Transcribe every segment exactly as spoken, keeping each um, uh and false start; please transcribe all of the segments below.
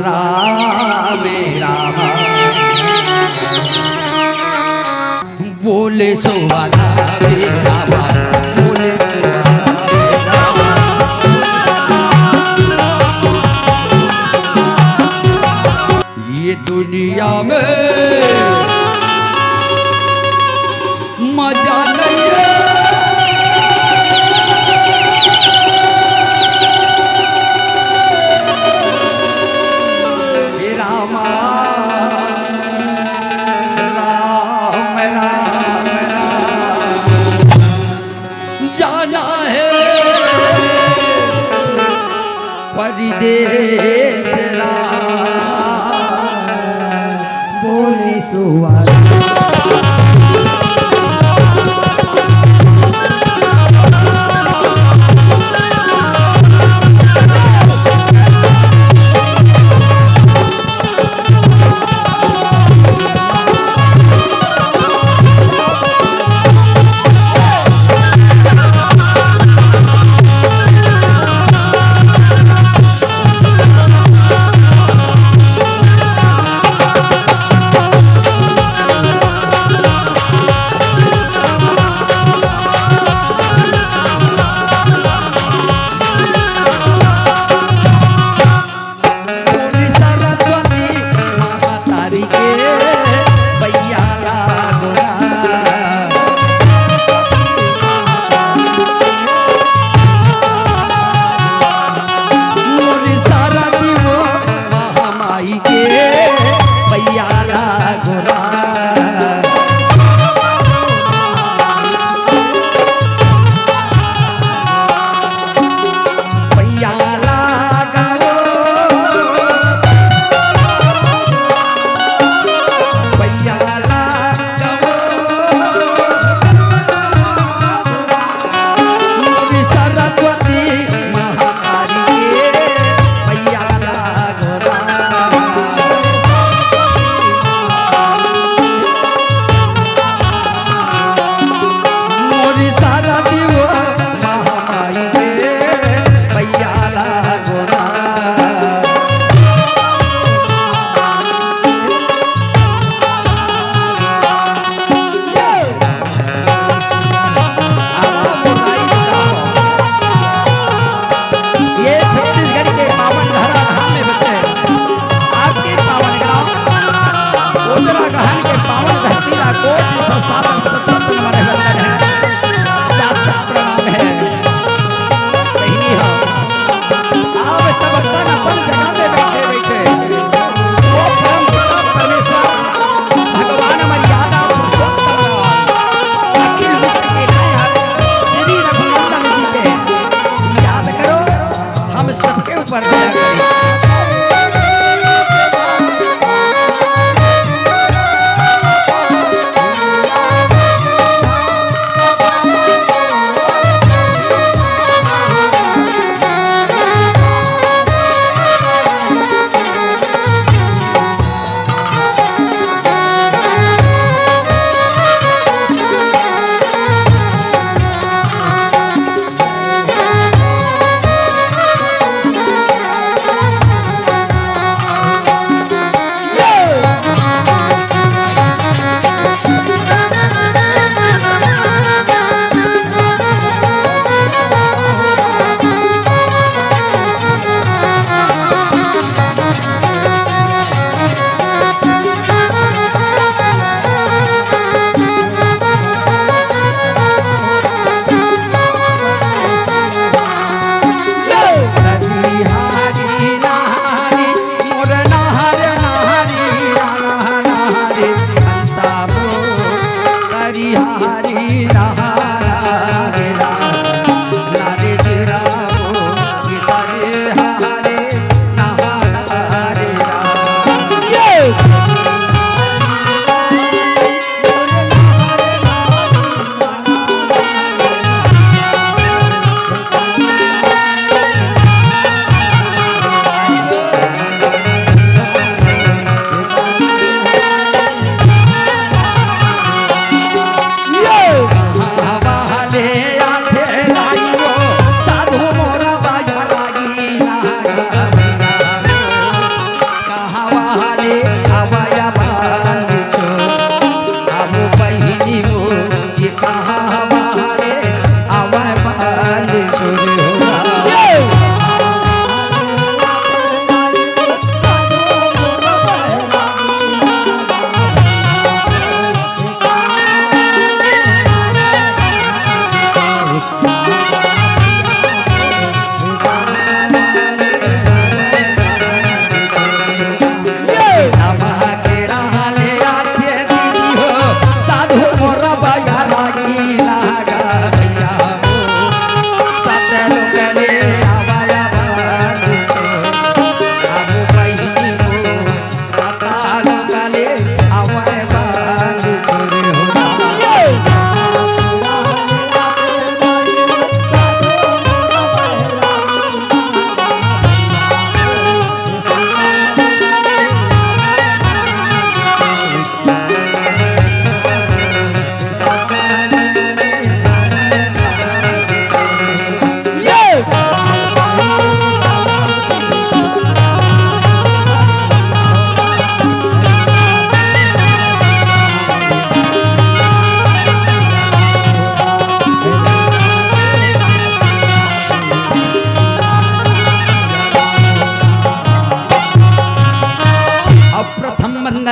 राम राम बोले सुआ राम राम बोले सुआ राम। ये दुनिया में मजा नहीं है। हे रामा, राम, राम, राम। जाना है परदेस राम। बोले सुआ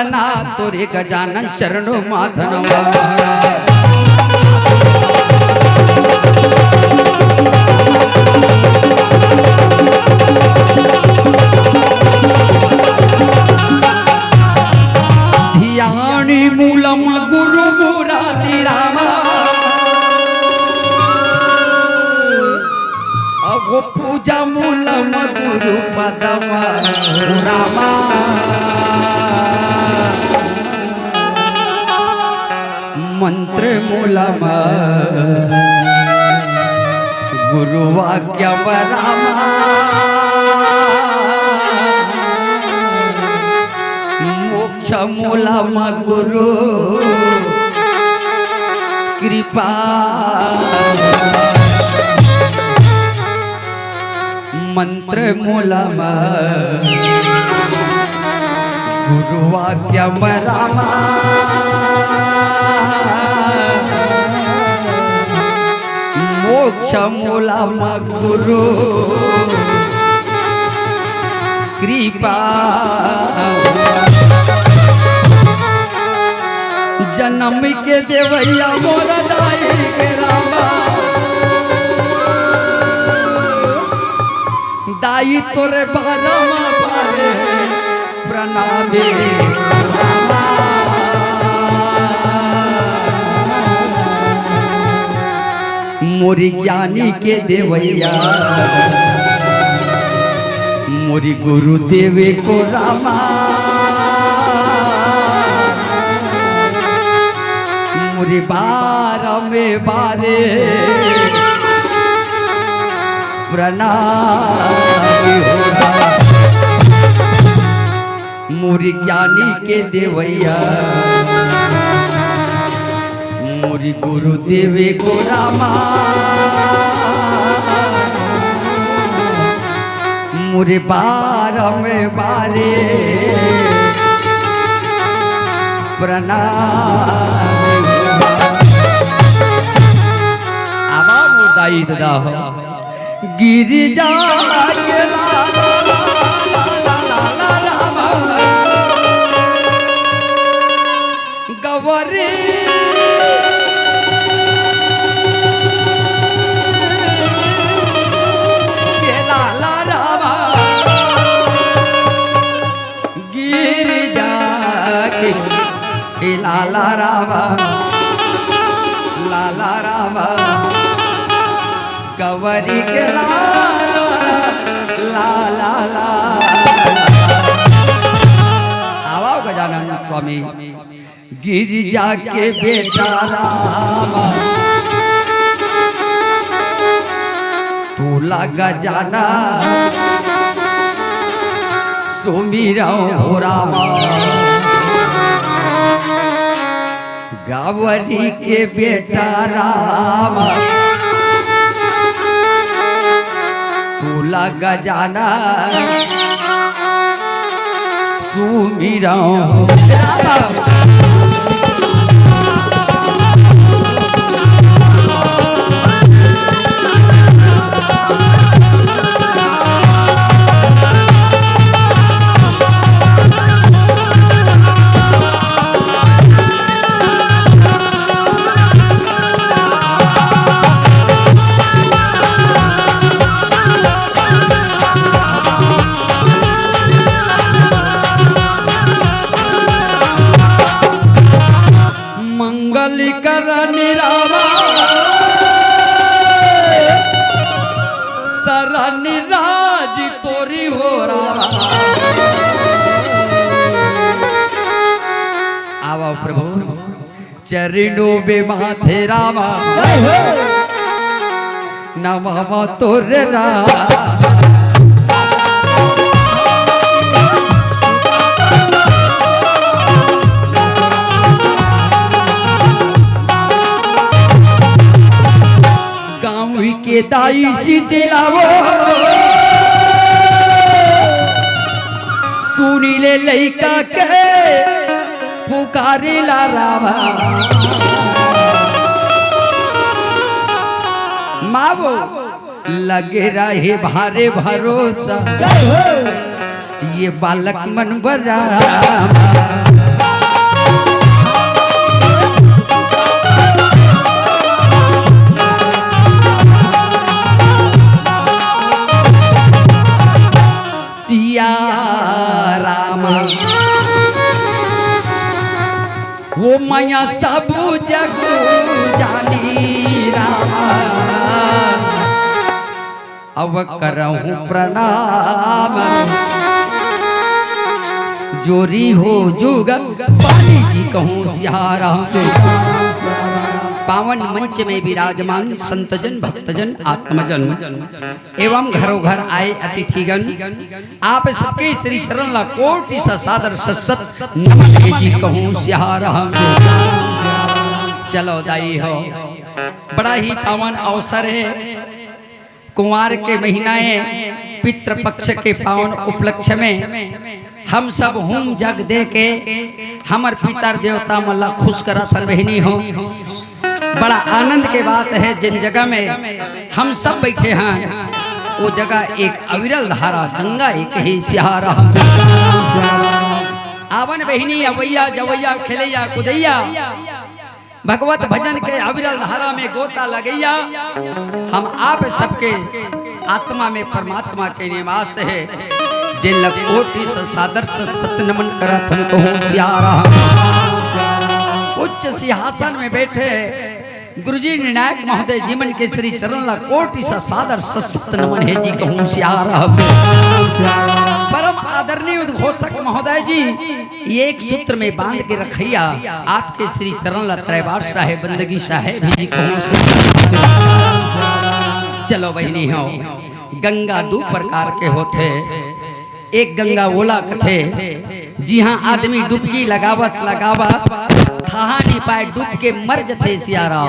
ना तोरे गजानन चरणों मा धनवा। ध्यानी मूलम गुरु मुरारी रामा। अगो पूजा मूलम गुरु पदमा रामा। मंत्र मूलम गुरु वाक्यम रामा। मोक्ष मूलम गुरु कृपा। मंत्र मूलम गुरु वाक्यम रामा। मोक्ष मूलम गुरु कृपा। जनम के देवैया मोर दाई के रामा। दाई तोरे बारा मा पारे प्रणामी। मोरी ज्ञानी के देवैया, मोरी गुरु देवे को रामा। मोरी बारा में बारे प्रणाम हो रामा। मोरी ज्ञानी के देवैया, मोरी गुरु देवे को रामा। मोरे बारा में बारे प्रणाम। आवा मोर दाई ददा हो। गिरिजा के लाला, लाला, लाला, लाला, गवरी के लाला रामा। गिरिजा के लाला रामा, लाला रामा। गवरी के लाला, लाला, लाला। आवा गजानन स्वामी। गिरिजा के बेटा राम, तोला गजानन सुमिरौं हो राम। गवरी के बेटा राम, तोला गजानन सुमिरौं हो राम। मंगल करनी रामा, सरनी राज तोरी हो रामा। आवा प्रभु, चरणों में माथे रामा, नमः तोरे राम। गाँव के दाई शीतला वो, सुनी ले लइका के पुकारेला रामा। मावो, लगे रहे भारे भरोसा, ये बालक मन बरामा। वो मया सब जग जानी रामा, अब करहूँ प्रणाम। जोरी हो जुग पानी जी कहूँ सिहारा। पावन मंच में विराजमान संतजन, भक्तजन, आत्मजन एवं घरों घर आए अतिथिगण, आप सबके श्री चरण ला कोटि सा सादर सत सत नमन हे जी कहूँ सिहारा। चलो दाई हो, बड़ा ही पावन अवसर है, कुंवार के महीना है, पितृपक्ष के पावन उपलक्ष्य में हम सब होम जग दे के हमर पितर देवता मन ला खुश करत हन बहिनी हो। बड़ा आनंद के बात है, जिन जगह में हम सब बैठे हैं, वो जगह एक अविरल धारा गंगा एक ही सिहारा। आवन बहिनी अवैया जवैया खेलैया कुदैया, भगवत भजन के अविरल धारा में गोता लगैया। हम आप सबके आत्मा में परमात्मा के निवास है, जिन ला कोटि सा सादर सत सत नमन करत हन कहूँ सिहारा। उच्च सिंहासन में बैठे गुरुजी निर्णायक महोदय जी मन के श्री चरण ला कोटि सा सादर सत सत नमन हे जी कहूँ सिहारा। परम आदरणीय उद्घोषक महोदय जी, ये एक सूत्र में बांध के रखैया, आपके श्री चरण ला त्रैवार साहेब बंदगी साहेब जी कहूँ सिहारा। चलो बहिनी हो, गंगा दू प्रकार के होथे, एक गंगा ओला कथे, जिहाँ आदमी डुबकी लगावत लगावत थाहा नहीं पाए, डूब के मर जथे सिहारा।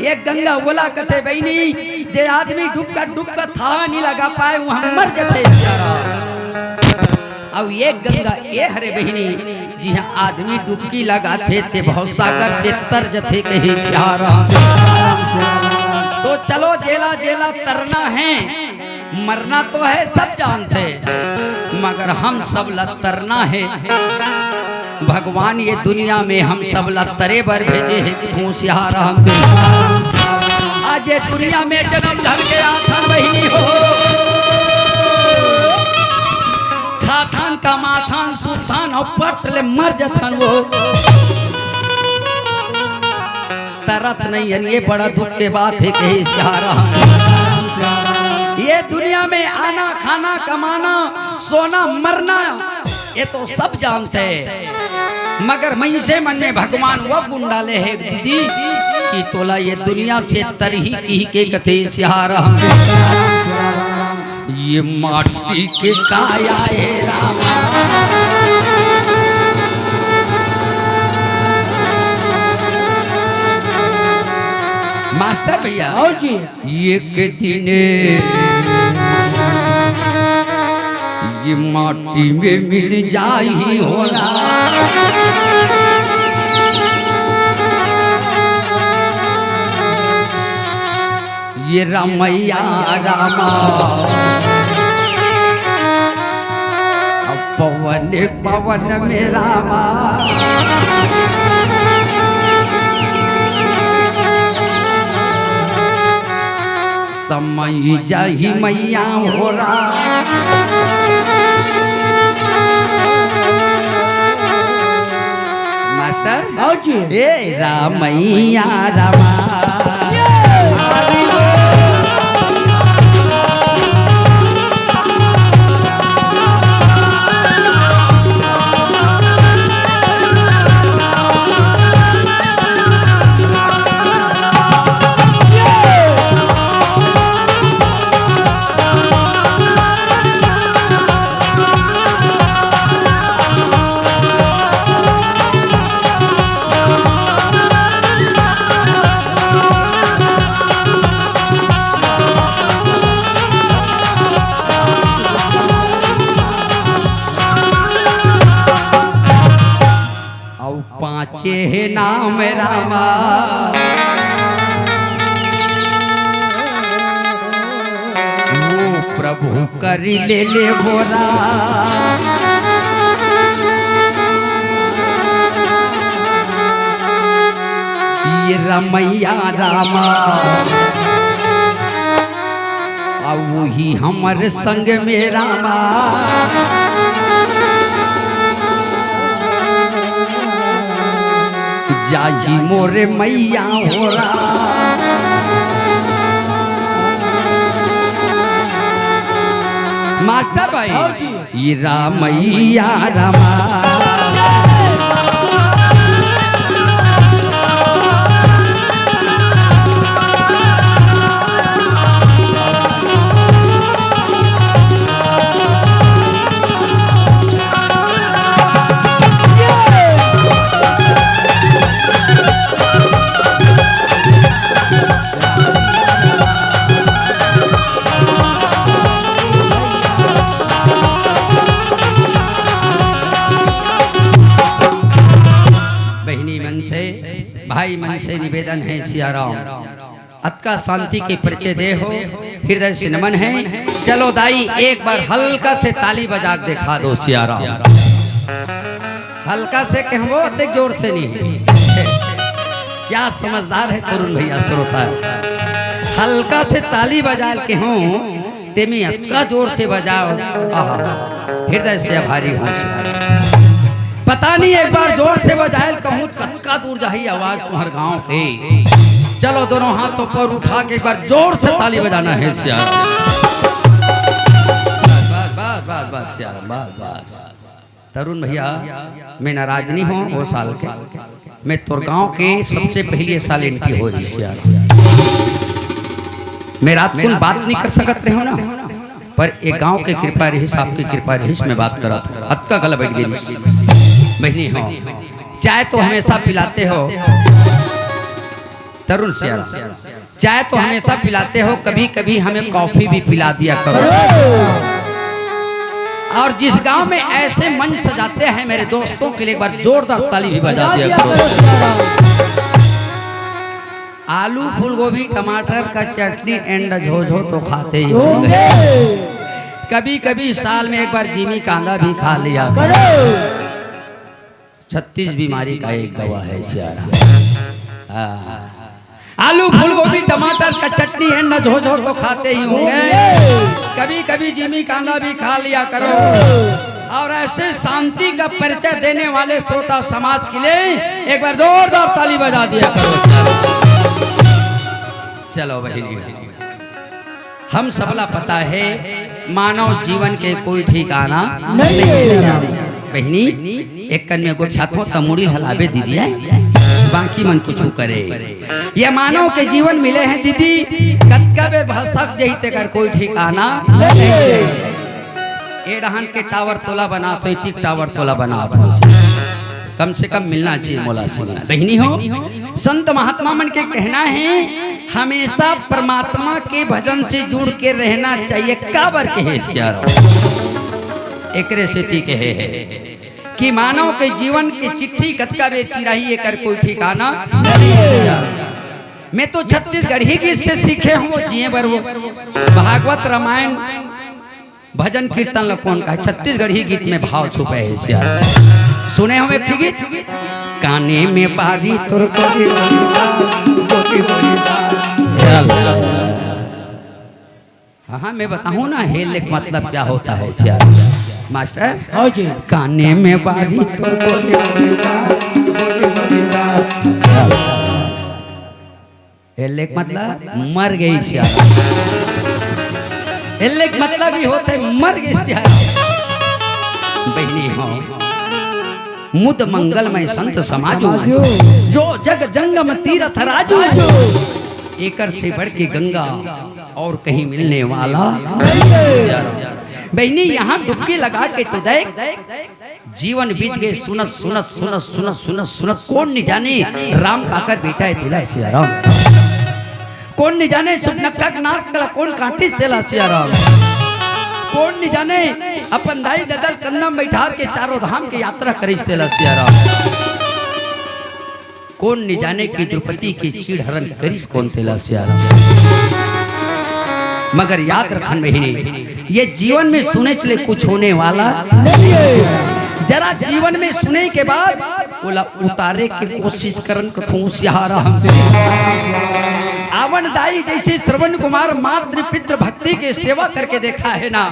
एक गंगा ओला कथे बहिनी, जे आदमी डुबका डुबका थाहा नहीं लगा पाए, वहाँ मर जथे सिहारा। अउ एक गंगा ए हरे बहिनी, जिहाँ आदमी डुबकी लगाथे ते भवसागर से तर जथे कहे सिहारा। तो चलो जेला जेला तरना है, मरना तो है सब जानथे, मगर हम सब ला तरना है। भगवान ये दुनिया में हम सब ला तरे बर भेजे हे कहूँ सिहारा। आज ये दुनिया में जनम धर के आथन बहिनी हो, खाथन कमाथन सुतथन अउ पट ले मर जथन वो। तरत नहीं हन, ये बड़ा दुख के बात है कहे सिहारा। ये दुनिया में आना खाना कमाना सोना मरना ये तो सब जानथे, मगर मइनसे मन में भगवान वो गुण डाले हे दीदी कि तोला ये दुनिया से तरही कहि के कथे सिहारा। ये माटी के काया हे रामा। मास्टर भैया। आओ जी। एक दिन ये माटी में मिल जाही होला। ये रमैया रामा, अब पवन पवन में रामा। समय जाही मैया हो राम। मास्टर। आओ जी। ए रामैया रामा। अउ पाँचे हे नाम रामा, वो प्रभु करि ले ले गोरा। ये रमैया रामा, अउ वही हमर संग में रामा। जाही मोरे मैया हो राम। मास्टर भाई, हाँ जी। ई रामैया रामा। बहिनी मन से, भाई मन से निवेदन है सियाराम, अतका शांति के परिचय दे हो, हृदय से नमन है। चलो दाई, एक बार हल्का से ताली बजा के देखा दो सियाराम। हल्का से कहबो, अतेक जोर से नहीं है। क्या समझदार है तरुण भैया, श्रोता है। हल्का से ताली बजा के हूँ, तेमी अतका जोर से बजाओ, आहा, हृदय से आभारी हूँ। पता नहीं, एक बार जोर से बजायल कहूँ, कतका दूर जाही आवाज तुम्हर गाँव के। चलो, दोनों हाथ ऊपर उठा के एक बार जोर से ताली बजाना है सियाराम। बस, बस, बस, बस, सियाराम, बस, बस। तरुण भैया, मैं नाराज नहीं हूँ, वो साल के। मैं तोर गांव के सबसे पहले साल एंट्री हो रही है यार। मैं रात को बात नहीं कर सकत रहे हो ना, पर एक गांव के कृपा रहिस, आपकी कृपा रहिस, मैं बात करत हूँ। अतका गला बैठ गई। बहिनी हो, चाय तो हमेशा पिलाते हो तरुण सियारा। चाय तो हमेशा पिलाते हो, कभी कभी हमें कॉफी भी पिला दिया करो। और जिस गांव में ऐसे मंच सजाते हैं मेरे दोस्तों के लिए, एक बार जोरदार ताली भी बजा दिया करो। आलू, फूलगोभी, टमाटर का चटनी and झोझो तो खाते ही होंगे। कभी कभी साल में एक बार जिमी कांदा भी खा लिया करो। छत्तीस बीमारी का एक दवा है सियारा। हाँ। आलू, फूलगोभी, टमाटर का चटनी and झोझो तो खाते ही होंगे। कभी कभी जिमी कांदा भी खा लिया करो। और ऐसे शांति का परिचय देने वाले श्रोता समाज के लिए एक बार जोरदार ताली बजा दिया करो। चलो बहिनी, हम सबला पता है, मानव जीवन के कोई ठिकाना नहीं है। बहिनी, एक कन में गोठियाथो त मुड़ी हलाबे दीदी है, बाकी मन कुछ करे। ये मानव के जीवन मिले हैं दीदी, कतका बेर भसक जही तेकर कोई ठिकाना नहीं है। ए डहन के टावर तोला बनात हो, टिक टावर तोला बनात हो, कम से कम मिलना चाहिए मोला सिमला। बहिनी हो, संत महात्मा मन के कहना है, हमेशा परमात्मा के भजन से जुड़ के रहना चाहिए। काबर के हे सियारा, एकरे सेती कहे है कि मानव के जीवन के चिट्ठी कतका बेर चिराही, एकर कोई ठिकाना नहीं है। मैं तो छत्तीसगढ़ी गीत से सीखे हूँ, जिए बर वो भागवत रामायण भजन कीर्तन ल कोन का छत्तीसगढ़ी गीत में भाव छुपे है सियारा। सुने हो एक ठे गीत, काने में बारी तोर कोरी कोरी सा, कोरी कोरी सा। हाँ, हाँ, मैं बताऊं ना, हेल एक मतलब क्या होता है सियारा। मास्टर, हाँ जी। काने में बारी तोर कोरी कोरी सा, कोरी कोरी सा। हेल एक मतलब मर गई सियारा। हेल एक मतलब ही होते मर गई सियारा। बहिनी हो, मुद मंगलमय संत समाजो, जो जग जंगम तीरथ राजो। एकर से बढ़ के गंगा और कहीं मिलने वाला नहीं है। बहिनी, यहाँ डुबकी लगा के तो देख, जीवन बीत गए सुनत सुनत सुनत सुनत सुनत सुनत। कोन नि जाने राम काकर बेटा है तेला सियाराम। कोन नि जाने सुनक्का के नाक ला कोन काटिस तेला सियाराम। कोन नि जाने अपन दाई ददा ल कंधा म बैठार के चारों धाम के यात्रा करिस तेला सियाराम। कोन नि जाने कि द्रौपदी के चीड़ हरण करिस कोन तेला सियाराम। मगर याद रखन बहिनी, ये जीवन में सुनेच ले कुछ होने वाला नहीं है। जरा जीवन में सुने के बाद ओला उतारे के कोशिश करन कथों सियाराम। आवन दाई जैसे श्रवण कुमार मातृ पितृ भक्ति के सेवा करके देखा है ना,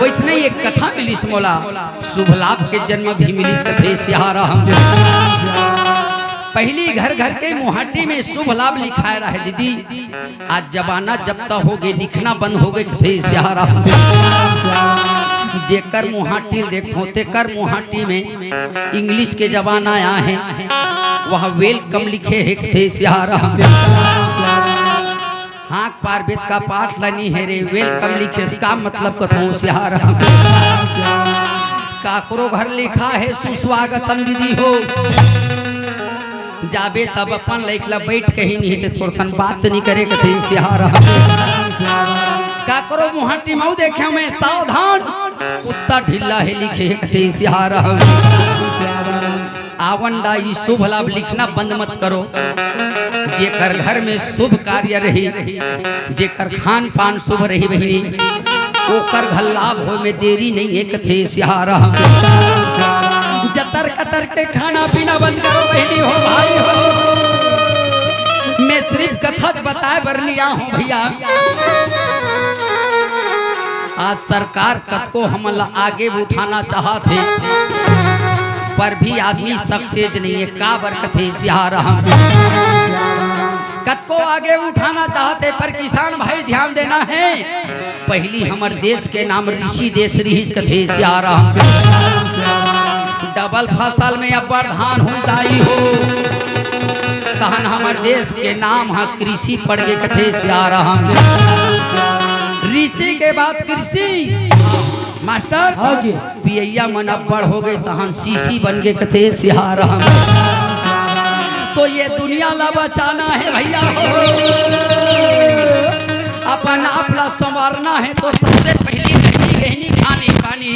वैसने एक कथा मिलिस मोला, शुभ लाभ के जन्म भी मिलिस कथे सियाराम। पहिली घर घर के मुहाटी में शुभ लाभ लिखाय रहय दीदी, आज जमाना जब तक होगे लिखना बंद होगे कथे सियाराम। जेकर मुहाटी ल देखथों तेकर मुहाटी में English के जमाना आय हे, वह welcome लिखे हे कथे सियाराम। हाँक पार बेद का पाठ ल नी हे रे, welcome लिखे हे का मतलब कथों सियाराम। काकरो घर लिखा हे सुस्वागतम दीदी हो, जाबे तब अपन लइक ला बइठ कहीं नहीं ते थोरथन बात नी करे कथे सियाराम। काकरो मुहाटी मऊ देखे मैं सावधान, कुत्ता ढिल्ला हे लिखे हे कथे सियाराम। आवन दा ई शुभ लाभ लिखना बंद मत करो। जेकर घर में शुभ कार्य रही, जेकर खान पान शुभ रही बहिनी, ओकर घर लाभ होय में देरी नहीं हे कथे सियाराम। जतर कतर के खाना पीना बंद करो बहिनी हो भाई हो। मैं सिर्फ कथा च बताय बर नी आय हों भइया। आज सरकार कतको हमन ला आगे उठाना चाहत हे, पर भी आदमी success नहीं हे। काबर कथे सियाराम। कतको आगे उठाना चाहत हे, पर किसान भाई ध्यान देना हे, पहिली हमर देश के नाम ऋषि देश रिहिस कथे सियाराम। Double फसल में अब्बड़ धान होय दाई हो, तहन हमर देश के नाम ह कृषि पड़ गे कथे सियाराम। ऋषि के बाद कृषि। मास्टर, हाँ जी। पियइया मन अब्बड़ होगे, तहन शीशी बन गे कथे सियाराम। तो ये दुनिया ला बचाना हे भइया हो, अपन आप ला संवारना हे, तो सबसे पहिली गहनी गहनी खानी पानी,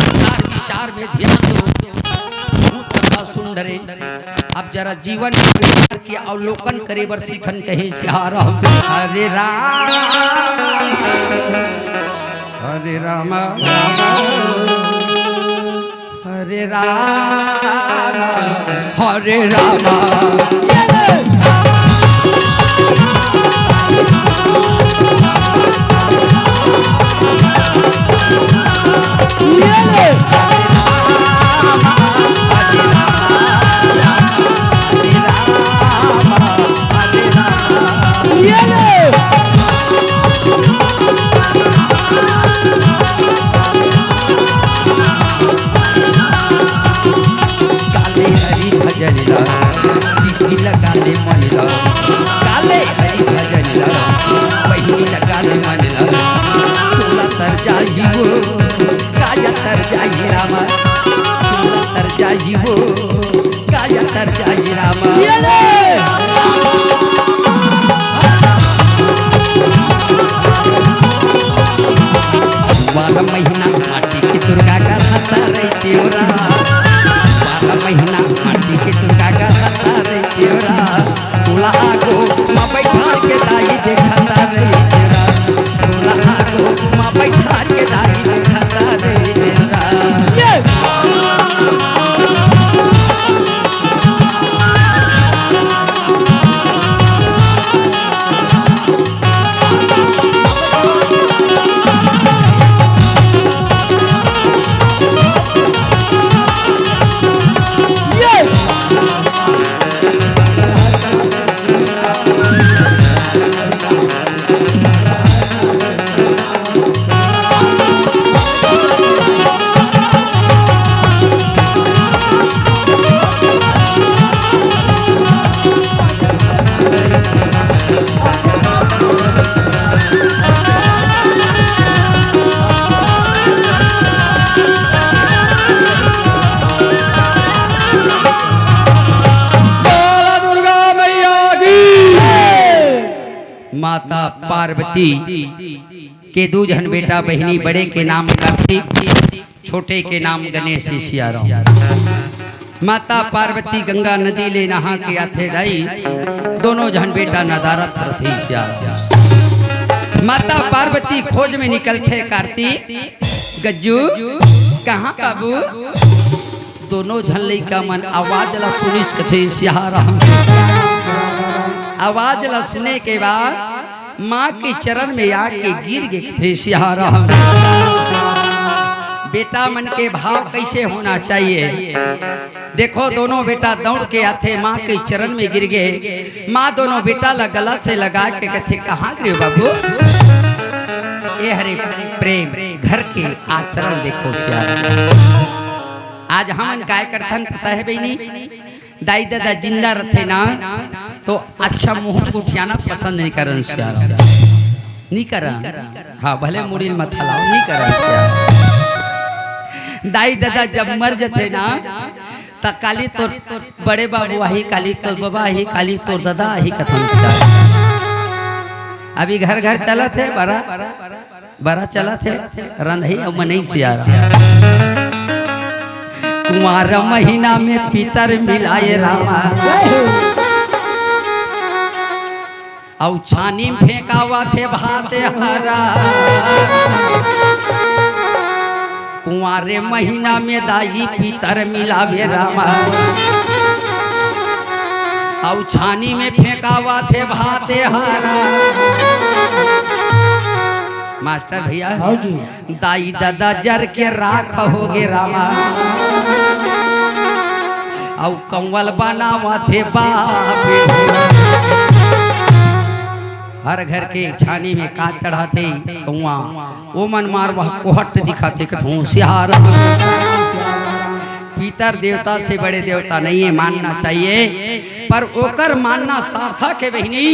विचार विचार में ध्यान दो। बहुत कथा सुन डरे। अब जरा जीवन के विचार के अवलोकन करे बर सीखन कहे सियाराम। हरे राम, हरे राम, हरे राम, हरे राम। काले हरि भजन ला, दीदी लगा ले मन ला। काले हरि भजन ला, बहिनी लगा ले मन ला। चोला तर जाही वो, काया तर जाही रामा। चोला तर जाही वो, काया तर जाही रामा। ये ले। बारह महीना माटी के दुर्गा का हता रही तेवरा। बारह महीना माटी के दुर्गा का हता रही तेवरा। तोला आगो मा बैठा के दाई देखता रही तेवरा। तोला आगो मा बैठा के दाई देखता रही तेवरा। ये। बोलो दुर्गा मैया की। माता पार्वती के दू झन बेटा बहिनी, बड़े के नाम कार्तिक, छोटे के नाम गणेश सियाराम। माता पार्वती गंगा नदी ले नहा के आथे दाई, दोनों झन बेटा नदारत रथे सियाराम। माता पार्वती खोज में निकलथे कार्तिक, गज्जू, कहाँ बाबू? दोनों झन लइका मन आवाज ला सुनिस कथे सियाराम। आवाज ला सुने के बाद माँ के चरण में आके गिर गे कथे सियाराम। बेटा मन के भाव कैसे होना चाहिए? देखो, दोनों बेटा दौड़ के आथे, माँ के चरण में गिर गे। माँ दोनों बेटा ला गला से लगा के कथे, "कहाँ गिरे बाबू?" ये हरे प्रेम, घर के आचरण देखो सियार। आज हमन काय करथन पता है बहिनी? दाई ददा जिंदा रथे ना, तो अच्छा मुंह गोठियाना पसंद नहीं करन सियार। नहीं करन। हाँ, भले मुड़ी मत हलाओ, नहीं करन सियार। दाई ददा जब मर जथे ना, त काली तोर बड़े बाबू आही, काली तोर बबा आही, काली तोर ददा आही कथन सियार। अभी घर घर चलत हे बरा, बरा चलत हे, रंधई अउ मनई सियार। कुंवार महीना में पितर मिलाए रामा, अउ छानी में फेंकावत हे भात हरा। कुंवारे महीना में दाई पितर मिलावे रामा, अउ छानी में फेंकावत हे भात हरा। मास्टर भैया, हाँ जी। दाई ददा जर के राख हो गे रामा, अउ कंवल बनावत हे बाप। हर घर के छानी में का चढ़ाथे कौआ, ओ मन मार वह कोहट दिखाथे कथों सियार। पितर देवता से बड़े देवता नहीं है, मानना चाहिए, पर ओकर मानना सार्थक है बहिनी,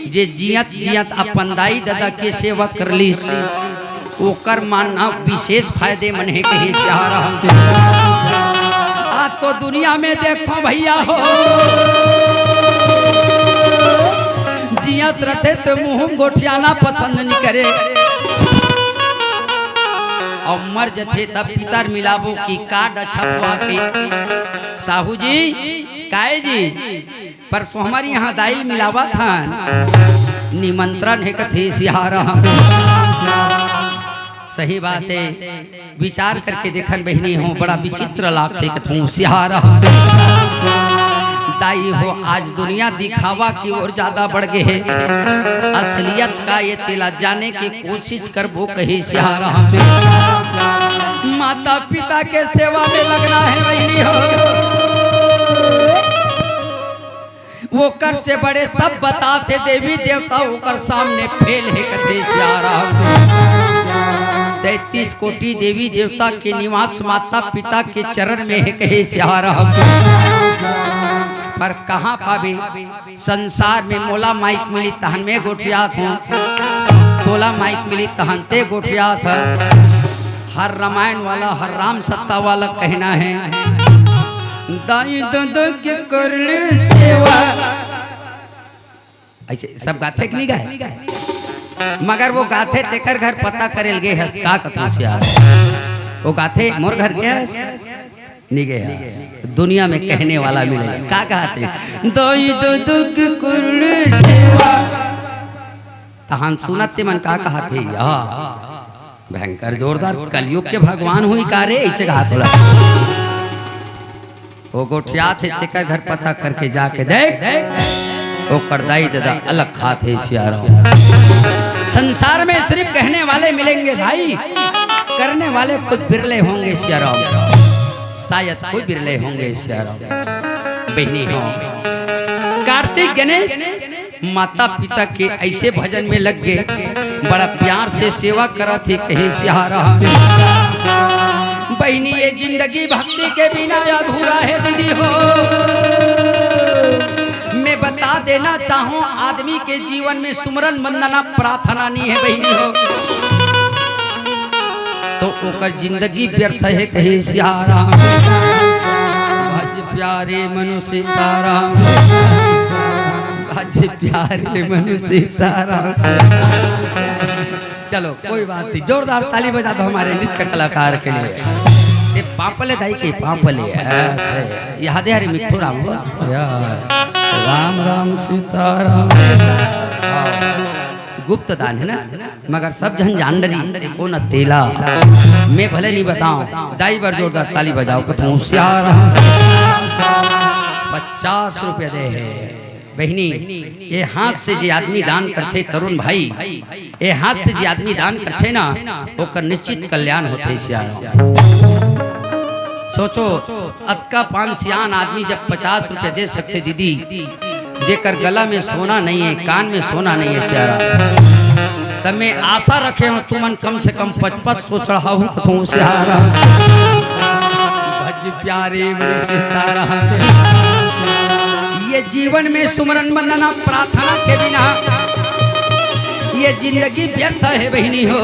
जे जियत जियत अपन दाई ददा के सेवा कर लीस, ओकर मानना विशेष फायदेमंद है कहे सियार। आज तो दुनिया में देखो भैया हो, जियत रथे तो मुंह में गोठियाना पसंद नहीं करे, अउ मर जथे तब पितर मिलाबो की कार्ड छपवा के। साहू जी, काय जी, परसों हमर यहाँ दाई मिलावत हन, निमंत्रण हे कथे सियार। सही बात है, विचार करके देखन बहिनी हो, बड़ा विचित्र लागथे कथों सियार। दाई हो, आज दुनिया दिखावा की ओर ज्यादा बढ़ गे हे, असलियत का ये तेला जाने की कोशिश करबो कहे सियार। माता पिता के सेवा में लगना है बहिनी हो, ओकर से बड़े सब बताथे देवी देवता, ओकर सामने फेल हे कथे सियार। तैंतीस कोटि देवी देवता के निवास माता पिता के चरण में हे कहे सियार। पर कहाँ पाबे? संसार में मोला माइक मिली तहन में गोठियात हों, तोला माइक मिली तहन ते गोठियात हस। हर रामायण वाला, हर राम सत्ता वाला कहना है, दाई ददा के कर ले सेवा। ऐसे सब गाथे कि नहीं गाए? मगर वो गाथे तेकर घर पता करे ल गे हस, का कथों सियार? वो गाथे मोर घर गे हस, नहीं गे हस। दुनिया में कहने वाला मिले, का कहथे? दाई ददा के कर ले सेवा। तहन सुनत ते मन का कहथे? या भयंकर जोरदार, कलयुग के भगवान होही का रे, ऐसे कहत होही। वो गोठियाथे तेकर घर पता करके जाके देख, ओकर दाई ददा अलग खाथे सियार। संसार में सिर्फ कहने वाले मिलेंगे भाई, करने वाले कुछ बिरले होंगे सियार, शायद कोई बिरले होंगे सियार। बहिनी हो, कार्तिक गणेश माता पिता के ऐसे भजन में लग गे, बड़ा प्यार से सेवा करत हे कहे सियार। बहिनी, ये जिंदगी भक्ति के बिना अधूरा है दीदी हो। मैं बता देना चाहूं, आदमी के जीवन में सुमरन वंदना प्रार्थना नहीं है बहिनी हो, तो ओकर जिंदगी व्यर्थ है कहे सियार। भज प्यारे मनु सीताराम, भज प्यारे मनु सीताराम। चलो, कोई बात नहीं, जोरदार ताली बजा दो हमारे नृत्य कलाकार के लिए। ये पापले दाई के पापले, ऐसे याद है, अरे मिट्ठू राम को। या, राम राम सीताराम। हाँ, गुप्त दान है ना, मगर सब झन जान डरी, एको न तेला। मैं भले नहीं बताऊं, दाई बर जोरदार ताली बजाओ, कथों सियार। पचास रुपया दे हे। बहिनी, ये हाथ से जे आदमी दान करथे, तरुण भाई, ये हाथ से जे आदमी दान करथे ना, ओकर निश्चित कल्याण होथे सियार। सोचो, अतका पान सियान आदमी जब पचास रुपया दे सकथे दीदी, जेकर गला में सोना नहीं है, कान में सोना नहीं है सियाराम, तब मैं आशा रखे हूँ तुमन कम से कम पचपच सौ चढ़ाहू कथों सियाराम। भज प्यारे गुरु सीताराम। ये जीवन में सुमरन वंदना प्रार्थना के बिना ये जिंदगी व्यर्थ है बहिनी हो।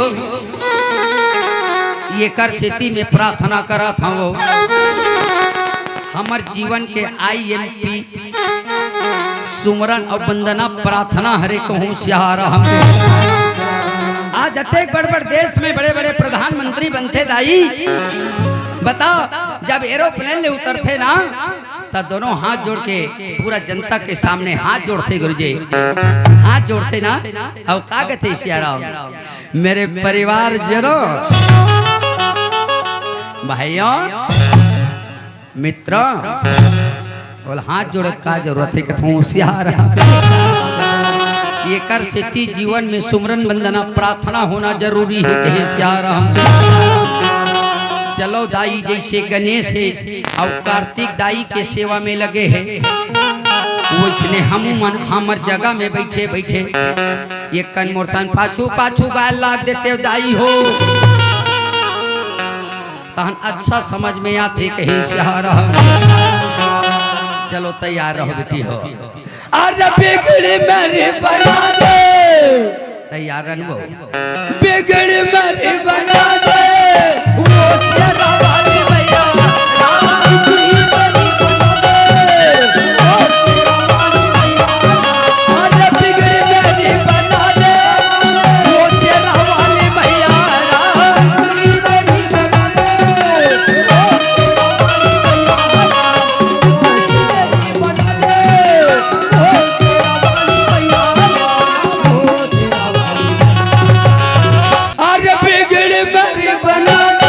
एकर सेती में प्रार्थना करत हवं, हमर जीवन के आई एम पी सुमरन अउ वंदना प्रार्थना हरे कहूँ सियाराम। आज अतेक बड़ बड़ देश में बड़े बड़े प्रधानमंत्री बनथे दाई, बता, जब एरोप्लेन ले उतरथे ना, त दोनों हाथ जोड़ के पूरा जनता के सामने हाथ जोड़थे गुरुजी, हाथ जोड़थे ना, अउ का कथे सियाराम, मेरे परिवारजनों, भाइयों, मित्रों, बोल, हाथ जोड़े का जरूरत है कथों सियाराम। एकर सेती जीवन में सुमरन वंदना प्रार्थना होना जरूरी है कहे सियाराम। चलो दाई जैसे गणेश है अउ कार्तिक दाई के सेवा में लगे है, वैसने हम मन हमर जगह में बैठे बैठे एक कन मोर सन पाछू पाछू गाय लाग देते दाई हो, तहन अच्छा समझ में आथे कहे सियाराम। चलो तैयार रहो बेटी हो। अरे बिगड़ी मेरी बना दे। तैयार रहन वो। बिगड़ी मेरी बना दे। वो शेरा वाली मैया, राम की बनी बना दे। वो शेरा वाली मैया, अरे बिगड़ी मेरी बना दे। वो शेरा वाली मैया, राम की बनी बना दे। अरे बिगड़ी मेरी बना दे।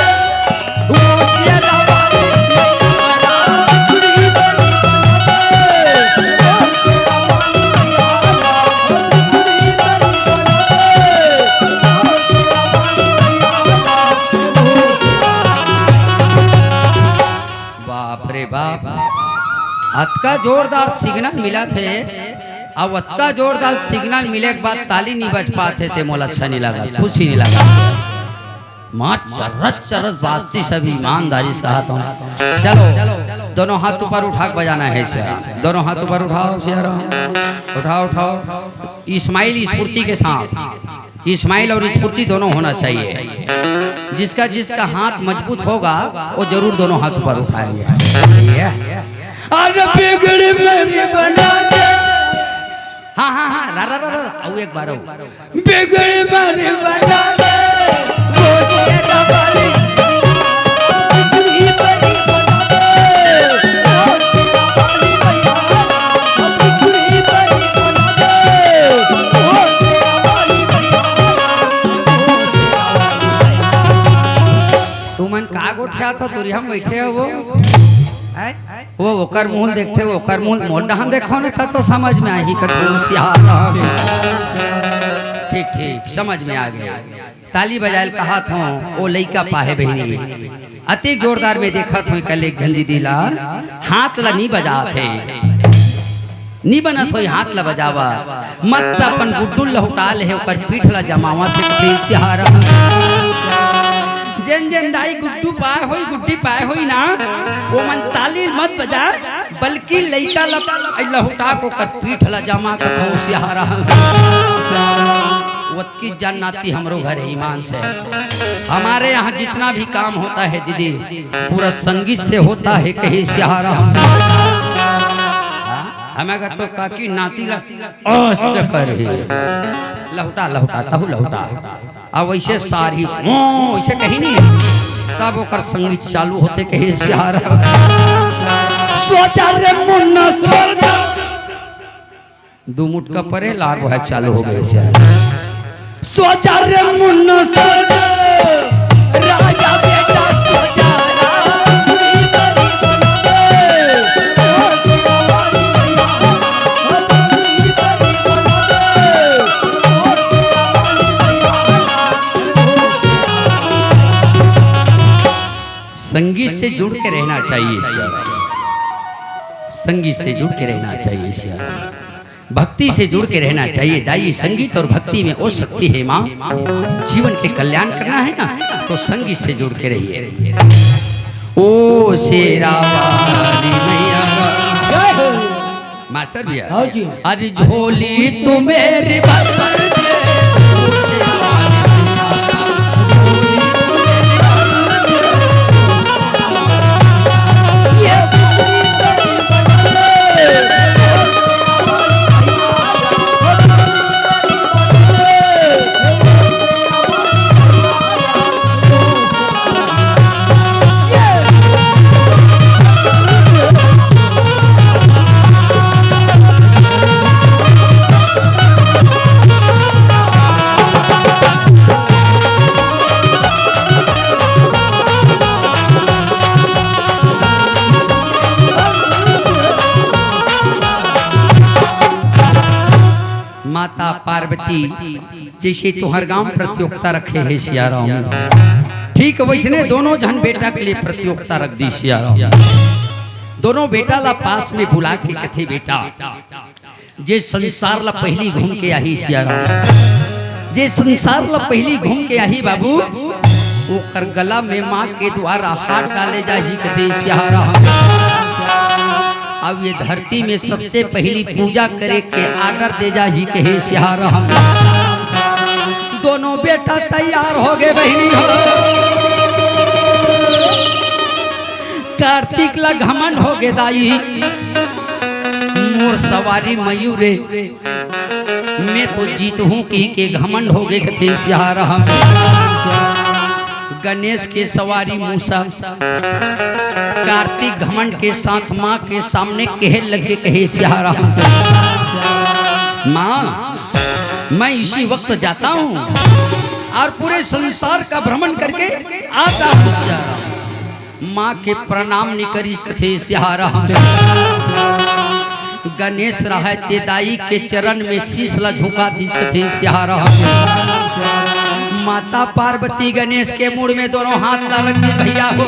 बाप रे बाप, अतका जोरदार सिग्नल मिलत हे। अब अतका जोरदार सिग्नल मिले के बाद ताली नहीं बज पात हे, ते मोला अच्छा नहीं लगत, खुशी नहीं लगत। माँ चरस चरस बाजती, सब ईमानदारी से कहत हूँ। चलो, दोनों हाथ ऊपर उठा के बजाना है शेरा। दोनों हाथ ऊपर उठाओ शेरा, उठाओ, उठाओ। इस्माइल स्फूर्ति के साथ, इस्माइल और स्फूर्ति दोनों होना चाहिए। जिसका जिसका हाथ मजबूत होगा, वो जरूर दोनों हाथ ऊपर उठाएंगे। ये। अरे बिगड़ी मेरी बना दे। हाँ, हाँ, हाँ, रा, रा, रा, रा, आओ एक बार आओ। बिगड़ी मेरी बना दे। वो शेरा वाली। तुमन का गोठियाथव, दूरिहा म बइठे हव वो? हैं? वो ओकर मुंह ल देखथे, वो ओकर मुंह ल, मोर डहन देखव न, त तो समझ में आही, कथों सियाराम। ठीक, ठीक, समझ में आ गे। ताली बजाए ल कहत हंव, ओ लइका पाहे बहिनी। अतेक जोरदार में देखत हंव, कल एक झन दीदी ला हाथ ला नी बजात हे। नी बनत होई हाथ ला बजावा, मत त अपन गुड्डू ल लहुटा ले हे, ओकर पीठ ला जमावत हे, कथों सियाराम। जेन जेन दाई गुड्डू पाए होई, गुड्डी पाए होई ना, ओमन ताली मत बजा, बल्कि लइका ला लहुटा के ओकर पीठ ला जमा, कथों सियाराम। ओतकी जान नाती हमरो घर हे ईमान से। हमारे यहाँ जितना भी काम होता है दीदी, पूरा संगीत से होता है, कहे सियाराम। हाँ, हमें अगर तो काकी नाती ला अस कर ही। लहुटा, लहुटा, तहु लहुटा। अब वैसे सारी, ओ, वैसे कहीं नहीं। तब ओकर संगीत चालू होथे, कहे सियाराम। सोचा रे मुन्ना सोचा। दू मुटका परे, लार बहाय चालू हो गे हे सियाराम। सोचा रे मुन्ना सोचा, राजा बेटा सोचा, राम की बनी बना दे। संगीत से जुड़ के रहना चाहिए सिया राम। संगीत से जुड़ के रहना चाहिए सिया राम। भक्ति से जुड़ के रहना चाहिए दाई। संगीत और भक्ति में वो शक्ति है माँ, जीवन के कल्याण करना है ना, तो संगीत से जुड़ के रहिए। ओ शेरा वाली मैया। जय हो। मास्टर भैया। हाँ जी। अरे झोली तू मेरी भर दे। माता पार्वती जैसे तुंहर गांव प्रतियोगिता रखे हे सिया राम, ठीक वैसने दोनों झन बेटा के लिए प्रतियोगिता रख दी सिया राम। दोनों बेटा ला पास में बुला के कथे, बेटा, जे संसार ला पहिली घूम के आही सिया राम, जे संसार ला पहिली घूम के आही बाबू, ओकर गला में माँ के द्वारा हार डाले जाही कथे सिया राम। अब ये धरती में सबसे पहिली पूजा करे के order दे जाही कहे सिया राम। दोनों बेटा तैयार हो गए बहिनी हो। कार्तिक ला घमंड हो गए दाई, मोर सवारी मयूर रे, मैं तो जीत हूँ कही के घमंड हो गए कथे सिया राम। गणेश के सवारी मूसा, कार्तिक घमंड के साथ माँ के सामने कहे लगे कहे सिया राम, माँ, मैं इसी वक्त जाता हूँ और पूरे संसार का भ्रमण करके आता हूँ सिया राम। माँ के प्रणाम नइ करिस कथे सिया राम। गणेश रहय ते दाई के चरण में शीश ला झुका दिस कथे सिया राम। माता पार्वती गणेश के मुड़ में दोनों हाथ ला रख दिस भैया हो।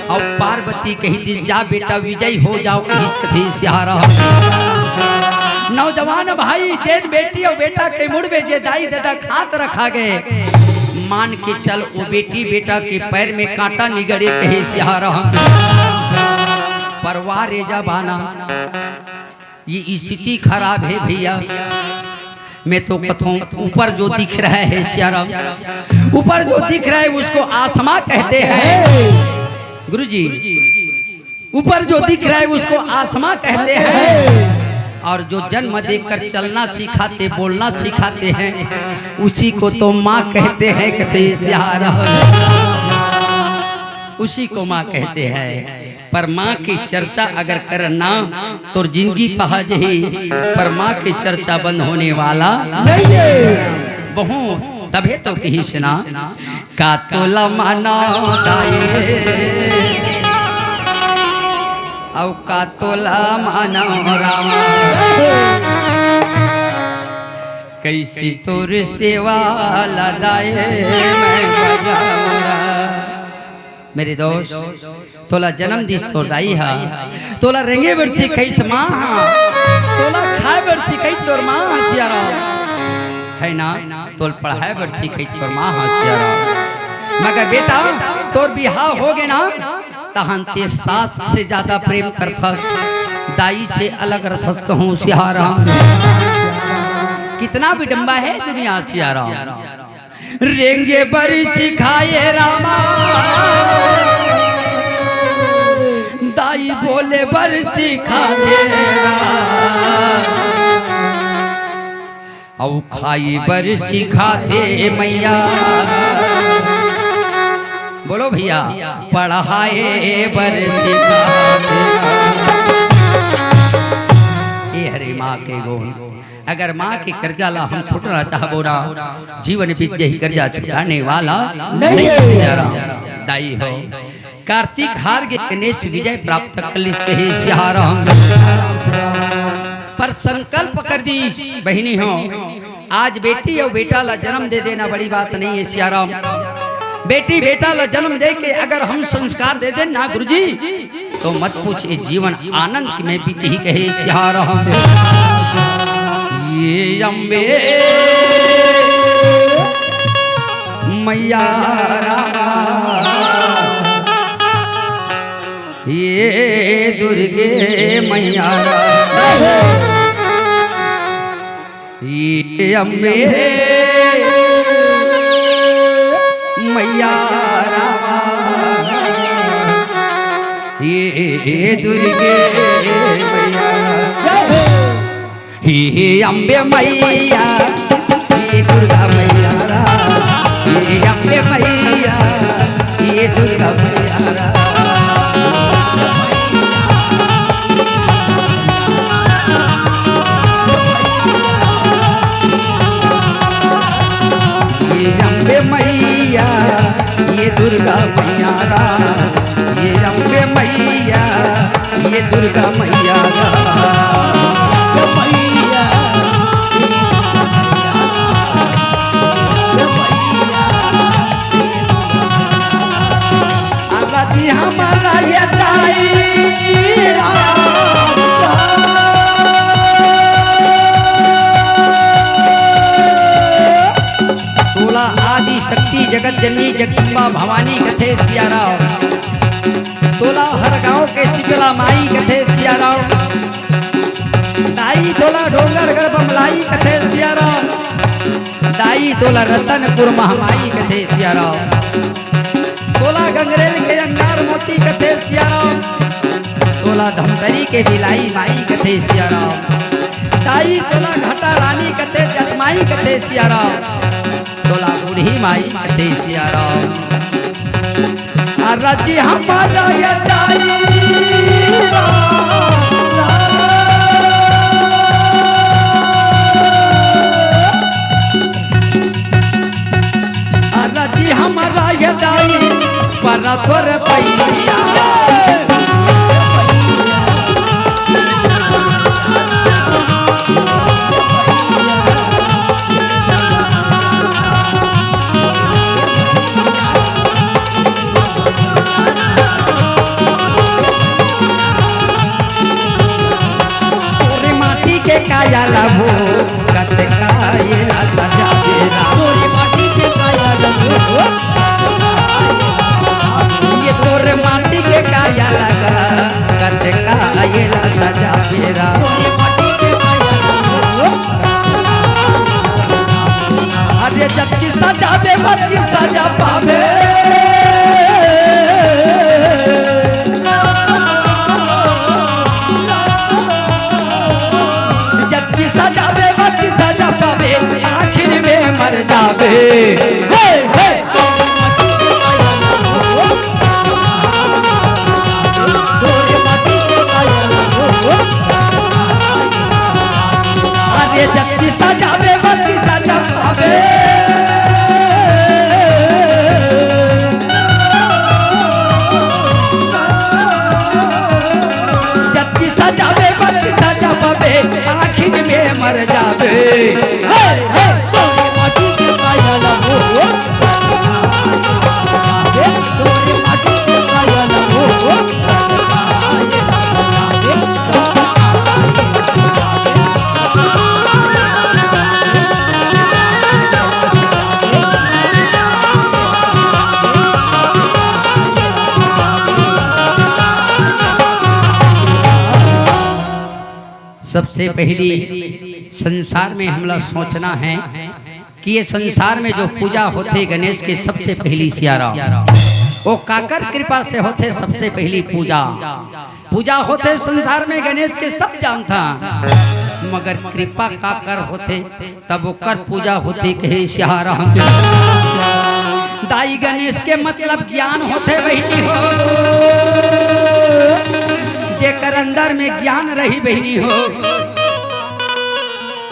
अउ पार्वती कहि दिस, जा बेटा विजयी हो जाव कहिस कथे सिया राम। नौजवान भाई, जेन बेटी अउ बेटा के मुड़ में जे दाई ददा के हाथ रखा गए, मान के चल, ओ बेटी बेटा के पैर में कांटा नइ गड़े कहे सिया राम। परवार ए जमाना, ये स्थिति खराब है भैया। मैं तो कथों, ऊपर जो दिख रहा है सिया राम, ऊपर जो दिख रहा है उसको आसमां कहते हैं गुरुजी। ऊपर जो दिख रहा है उसको आसमां कहते हैं, और जो जन्म देकर चलना सिखाते, बोलना सिखाते हैं, उसी को तो माँ कहते हैं कथे सिया राम। उसी को माँ कहते हैं। पर माँ की चर्चा अगर करन ना, तोर जिंदगी पहा जही, पर माँ की चर्चा बंद होने वाला नहीं है। बहुत तभे तो कहिस ना, का तोला माना दाई, अउ का तोला माना रामा, कैसी तोर सेवा ला दाई मैं बजाऊं। मेरे दोस्त, तोला जन्म दिस तोर दाई हा, तोला रेंगे बर सिखाइस माँ हा, तोला खाए बर सिखाइस तोर माँ हा सिया राम, है ना? तोला पढ़ाए बर सिखाइस तोर माँ हा सिया राम। मगर बेटा, तोर बिहाव हो गे ना, तहन ते सास से ज्यादा प्रेम करथस, दाई से अलग रथस कहूँ सिया राम। कितना विडम्बा है दुनिया सिया राम। रेंगे बर सिखाए रामा, दाई बोले बर सिखा दे राम, अउ खाई बर सिखा दे मैया। बोलो भैया, पढ़ाए बर सिखा दे। ए हरे माँ के गुण। अगर माँ के कर्जा ला हम छुटाना चाहबो ना, जीवन बीत जही, कर्जा छुटाने वाला नहीं है। दाई हो, कार्तिक हार गे गणेश विजय प्राप्त कर लिस कहे सिया राम। पर संकल्प कर दिस बहिनी हो, आज बेटी अउ बेटा ला जन्म दे देना बड़ी बात नहीं है सिया राम। बेटी बेटा ला जन्म दे के अगर हम संस्कार दे देन ना गुरुजी, तो मत पूछ, ये जीवन आनंद में बीतही, कहे सियाराम। ये अम्बे मैया रामा, ये दुर्गे मैया रामा, ये अम्बे मैया रामा, ये दुर्गे मैया, हे अम्बे मैया, हे दुर्गा मैया रामा, हे अम्बे मैया, हे दुर्गा मैया रामा। ये अम्बे मैया, ये दुर्गा मैया राम, ये अम्बे मैया, ये दुर्गा मैया राम। अरजी हमारा ये दाई राम। तोला आदि शक्ति जगत जननी जगदम्बा भवानी कथे सियाराम। तोला हर गांव के शीतला माई कथे सियाराम। दाई तोला डोंगरगढ़ बमलाई कथे सियाराम। दाई तोला रतनपुर महामाई कथे सियाराम। तोला गंगरेल के अंगार मोती कथे सियाराम। तोला धमतरी के बिलाई माई कथे सियाराम। दाई तोला घाटा रानी कथे जसमाई कथे सियाराम। तोला बूढ़ी माई कथे सियाराम। अरजी हमारा ये दाई राम। अरजी हमारा ये दाई, पर तोर पैया। तोरे माटी के काया ला हो, कतका ये ला सजा दे राम। तोरे माटी के काया ला हो, ये तोरे माटी के काया ला, कतका ये ला सजा दे राम। तोरे माटी के काया ला हो, अरे जबकि सजाबे, बबकि सजा पाबे। जबकि सजाबे, बबकि सजा पाबे, आखिर में मर जाबे। हे, हे। अरे जबकि सजाबे, बबकि सजा पाबे। जबकि सजाबे, बबकि सजा पाबे, आखिर में मर जाबे। हे, हे। सबसे पहली संसार में हमला सोचना है कि ये संसार में जो पूजा होथे गणेश के, सबसे पहली सियाराम, वो काकर कृपा से होथे सबसे पहली पूजा? पूजा होथे संसार में गणेश के, सब जानथा, मगर कृपा काकर होथे, तब ओकर पूजा होथे, कहे सियाराम। दाई गणेश के मतलब ज्ञान होथे बहिनी हो, जेकर अंदर में ज्ञान रही बहिनी हो,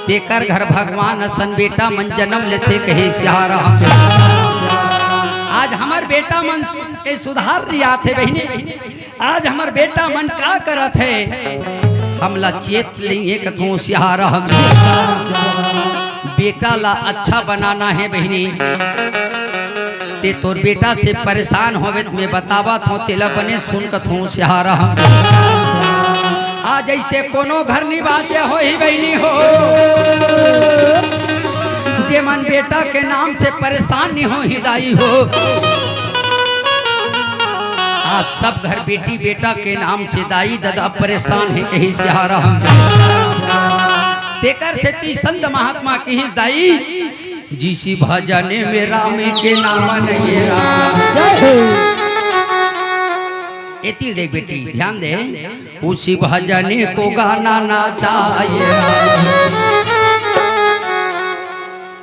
तेकर घर भगवान असन बेटा मन जन्म लेथे, कहे सियाराम। आज हमर बेटा मन के सुधार नइ आथे बहिनी। आज हमर बेटा मन का करत हे, हमला चेत नइ हे कथों सियाराम। बेटा ला अच्छा बनाना हे बहिनी। ते तोर बेटा से परेशान होवे त मैं बतावत हूँ, तेला बने सुन कथों सियारा। आज ऐसे कोनो घर निवासे होही बहिनी हो, जे मन बेटा के नाम से परेशान नहीं होही दाई हो। आज सब घर बेटी बेटा के नाम से दाई ददा परेशान हे कही सियारा। तेकर सेती संत महात्मा किहिस दाई, जिसी भजने में राम के नाम नहीं राम। एती देख बेटी, ध्यान दे, उसी भजने को गाना ना चाहिए।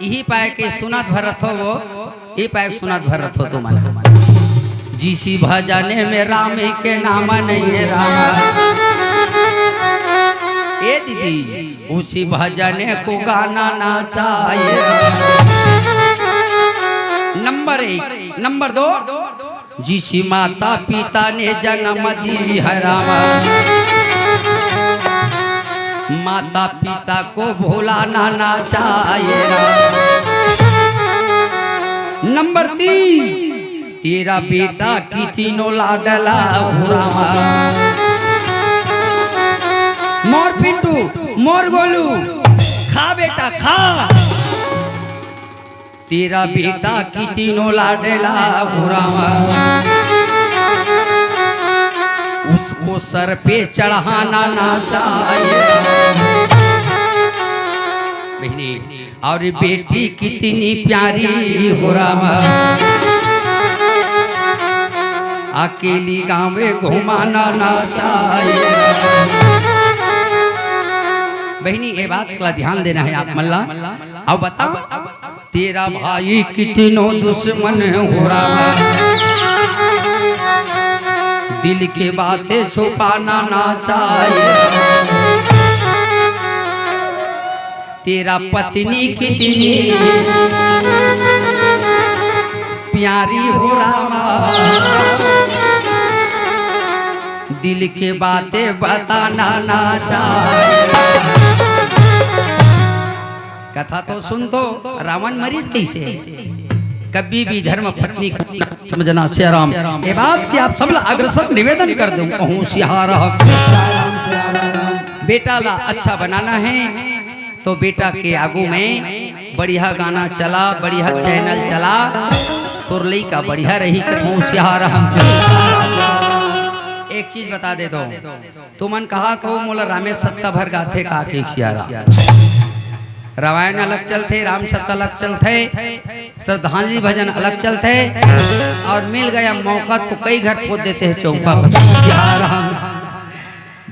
यही पाए के सुनत भरत हो वो, ये पाए के सुनत भरत हो तुमन। जिसी भजने में राम के नाम नहीं राम। ए दीदी, उसी भजने को गाना ना चाहिए। नंबर एक। नंबर दो, जिसी माता पिता ने जन्म दी है राम, माता पिता को भुलाना ना चाहिए राम। नंबर तीन, तेरा बेटा कितनो लाडला हो राम। मोर पिंटू, मोर गोलू, खा बेटा खा। तेरा बेटा कितनो लाडला हो राम, उसको सर पे चढ़ाना ना चाहिए। बहिनी, और बेटी कितनी प्यारी हो राम, अकेली गाँव में घुमाना ना चाहिए। बहिनी, ये बात का ध्यान देना है आप मन ला। अब बताओ, तेरा भाई कितनो दुश्मन हो राम, दिल की बातें छुपाना ना चाहिए। तेरा पत्नी कितनी प्यारी हो राम, दिल की बातें बताना ना चाहिए। कथा तो सुन तो, रावण मरिस कैसे? कभी भी धर्म पत्नी को समझना सियाराम। ये बात कि आप सब ला अग्रसर निवेदन कर दूं, कहूँ सियाराम। बेटा ला अच्छा बनाना है तो बेटा के आगू में बढ़िया गाना चला, बढ़िया चैनल चला, तोर लइका बढ़िया रही, कहूँ सियाराम। एक चीज बता दे दो, तुमन कहा कहो मोला रामेश सत्ता भर गाथे का के सियाराम। रामायण अलग चलथे, राम सत्ता अलग चलथे, श्रद्धांजलि भजन अलग चलथे, और मिल गया मौका तो कई घर पोत देते हैं चौका पर। सियाराम।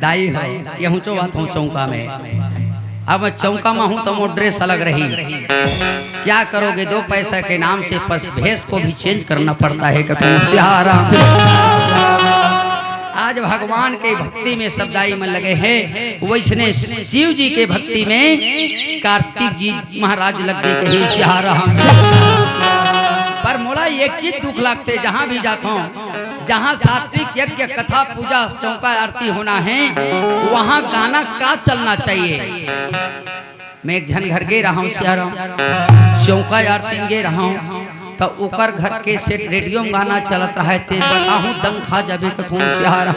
दाई हो, ये हूँ चौहात हूँ चौका में। अब मैं चौका में हूँ तो मोर ड्रेस अलग रही। क्या करोगे, दो पैसा के नाम से पस भेष को भी चेंज करना पड़ता है कभी। सियाराम। आज भगवान के भक्ति में सब दाई मन लगे हैं, वैसने शिव जी के भक्ति में कार्तिक जी महाराज लग गए कहे सियाराम। पर मोला एक चीज दुख लगते, जहाँ भी जाता हूँ, जहाँ सात्विक यज्ञ कथा पूजा चौका आरती होना है, वहाँ गाना का चलना चाहिए। मैं एक झन घर गे रहंव सियाराम, चौका आरती गे रहंव, त ओकर घर के सेट रेडियो में गाना चलत रहय, ते बताहूँ दंग खा जाबे कथों सियाराम।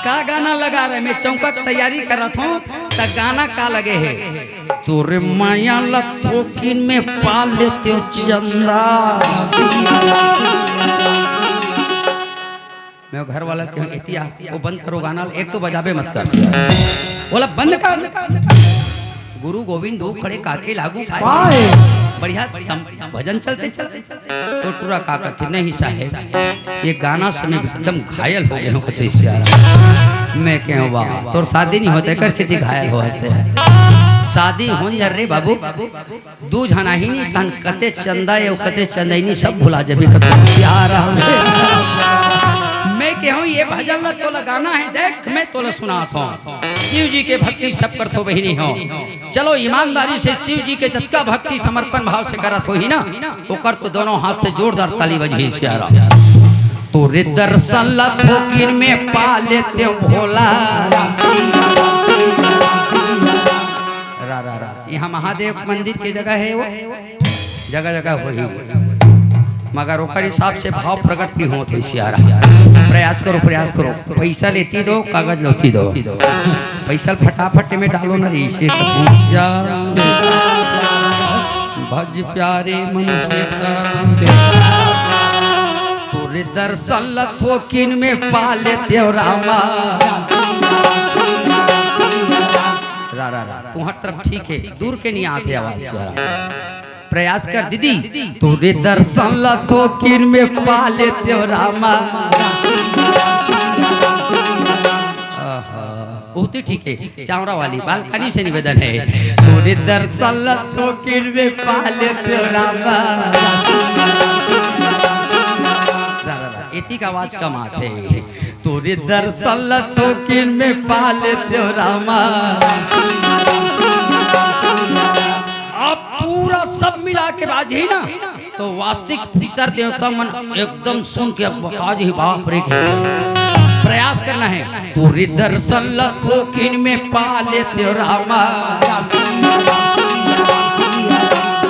का गाना लगा रहे, मैं चौका के तैयारी करत हूँ, त गाना का लगे हे, तोरे माया ला थोकिन में पा लेतेंव चंदा। मैं घर वाला के एतिया, वो बंद करो गाना, एक तो बजाबे मत कर। बोला बंद कर। गुरु गोविंद दो खड़े काके लागू पाए। पाए। बढ़िया सम-, भजन चलते चलते तो टूरा का कथे, नहीं साहेब, ये गाना से मैं एकदम घायल हो गए हूँ, कथे सियाराम। मैं कहूँ, वाह, तोर शादी नहीं होते, कर सीधी घायल हो हंसते हैं। शादी होन जा रे बाबू, दू झन आही नी, तहन कते चंदा ए, कते चंदा ए नी, सब भुला जाबे कथों सियाराम। मैं कहूँ, ये भजन ला तोला गाना है, देख, मैं तोला सुनात हूँ। शिव जी के भक्ति सब करथो बहिनी हो। चलो, ईमानदारी से शिव जी के जतका भक्ति समर्पण भाव से करत होही ना, ओकर तो दोनों हाथ से जोरदार ताली बजही सियाराम। तोरे दर्शन ला थोकिन में पा लेतेंव भोला। रा, रा, रा। यहाँ महादेव मंदिर के जगह है वो, जगह जगह होही। मगर ओकर हिसाब से भाव प्रकट नहीं होत हे सियारा। प्रयास करो, प्रयास करो, पैसा लेती दो, कागज लोती दो, पैसा फटाफट में डालो ना रे, इसे भज प्यारे मन सीताराम। तोरे दर्शन ला थोकिन में पा लेतेव रामा। रा, रा, रा, तुम्हार तरफ ठीक है, दूर के नहीं आते आवाज सियारा। प्रयास कर दीदी, तोरे दर्शन ला थोकिन में पा लेतेव रामा। आहा, बहुत ही ठीक है, चावड़ा वाली बालकनी से निवेदन है। तोरे दर्शन ला थोकिन में पा लेतेव रामा। रा, रा, रा, एतिक आवाज कम आथे। तोरे दर्शन ला थोकिन में पा लेतेव रामा। अब पूरा सब मिला के बाजी ना, तो वास्तिक पितर देवता मन एकदम सुन के अब बता जी, बाप रे, के प्रयास करना है। तोरे दर्शन ला थोकिन में पा लेतेव रामा।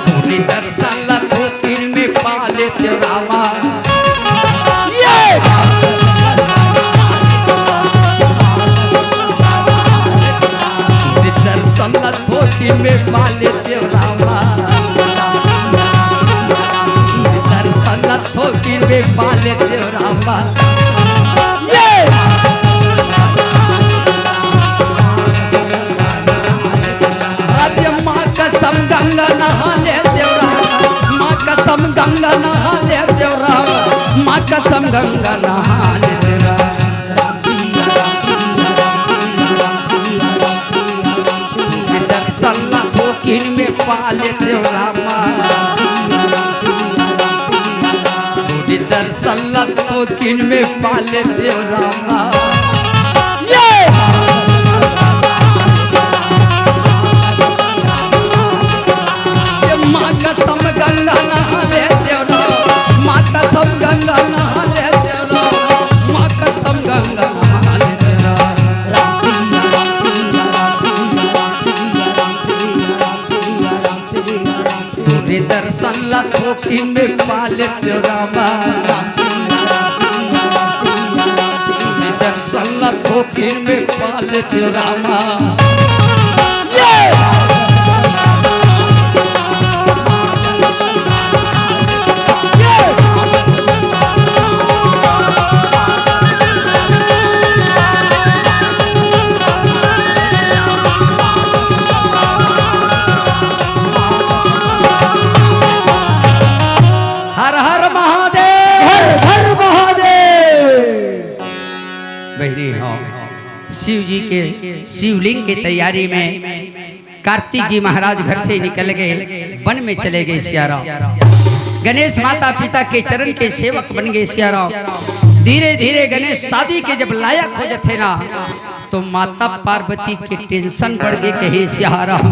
तोरे दर्शन ला थोकिन में पा लेतेव रामा। ये दर्शन ला थोकिन में पा लेतेव रामा। दर्शन ला थोकिन में पा लेतेव रामा। ये अरे माँ कसम गंगा नहा लेतेव रामा, माँ कसम गंगा नहा लेतेव रामा, माँ कसम गंगा नहा लेतेव रामा। दर्शन ला थोकिन में पा लेतेव रामा। दर्शन ला थोकिन में पा लेतेव रामा। ये ये माँ कसम गंगा नहा लेतेव रामा, माँ कसम गंगा नहा लेतेव रामा, माँ कसम गंगा नहा लेतेव रामा। तोरे दर्शन ला थोकिन में पा लेतेव रामा। तोरे दर्शन ला थोकिन में पा लेतेव रामा। ये हर हर महादेव। हर हर महादेव। बहिनी हो, शिव जी के शिवलिंग के तैयारी में कार्तिक जी महाराज घर से निकल गए, वन में चले गए सियाराम। गणेश माता पिता के चरण के सेवक बन गए सियाराम। धीरे धीरे गणेश शादी के जब लायक हो जाते ना, तो माता पार्वती के टेंशन बढ़ गए, कहे सियाराम।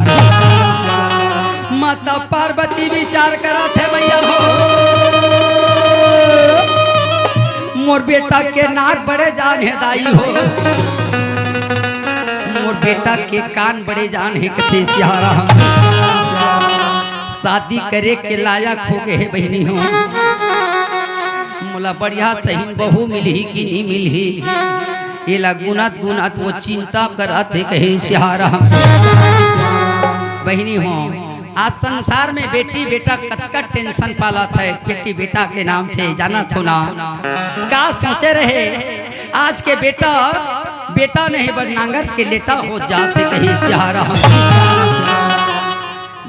माता पार्वती विचार करत हे, भैया हो, मोर बेटा के नाक बड़े जान हे दाई हो, मोर बेटा के कान बड़े जान हे, कथे सियाराम। शादी करे के लायक हो गए हे बहिनी हो, मोला बढ़िया सही बहू मिलही कि नहीं मिलही, एला गुनत गुनत वो चिंता करत हे, कहे सियाराम। बहिनी हो, आज संसार में बेटी बेटा कतका टेंशन पालत हे, बेटी बेटा के नाम से जानत हो ना, का सोचे रहे आज के बेटा, बेटा नहीं बस नांगर के लेटा हो जात हे, कहे सियाराम।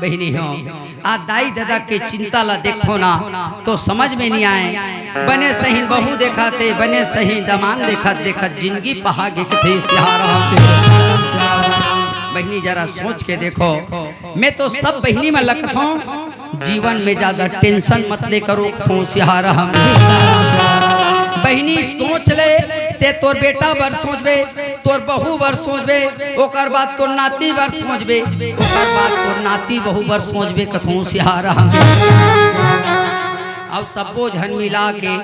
बहिनी हो, आज दाई ददा के चिंता ला देखो ना, तो समझ में नहीं आए। बने सही बहू देखाथे, बने सही दमान देखत देखत जिंदगी पहा गे, कथे सियाराम। बहिनी जरा सोच के देखो, मैं तो सब बहिनी में लगथों, जीवन में ज्यादा टेंशन मत ले करो, कथों सियाराम। बहिनी सोच ले, ते तोर बेटा बर सोचबे, तोर बहू बर सोचबे, ओकर बाद तोर नाती बर सोचबे, ओकर बाद तोर नाती बहू बर सोचबे, कथों सियाराम। अब सब्बो झन मिला के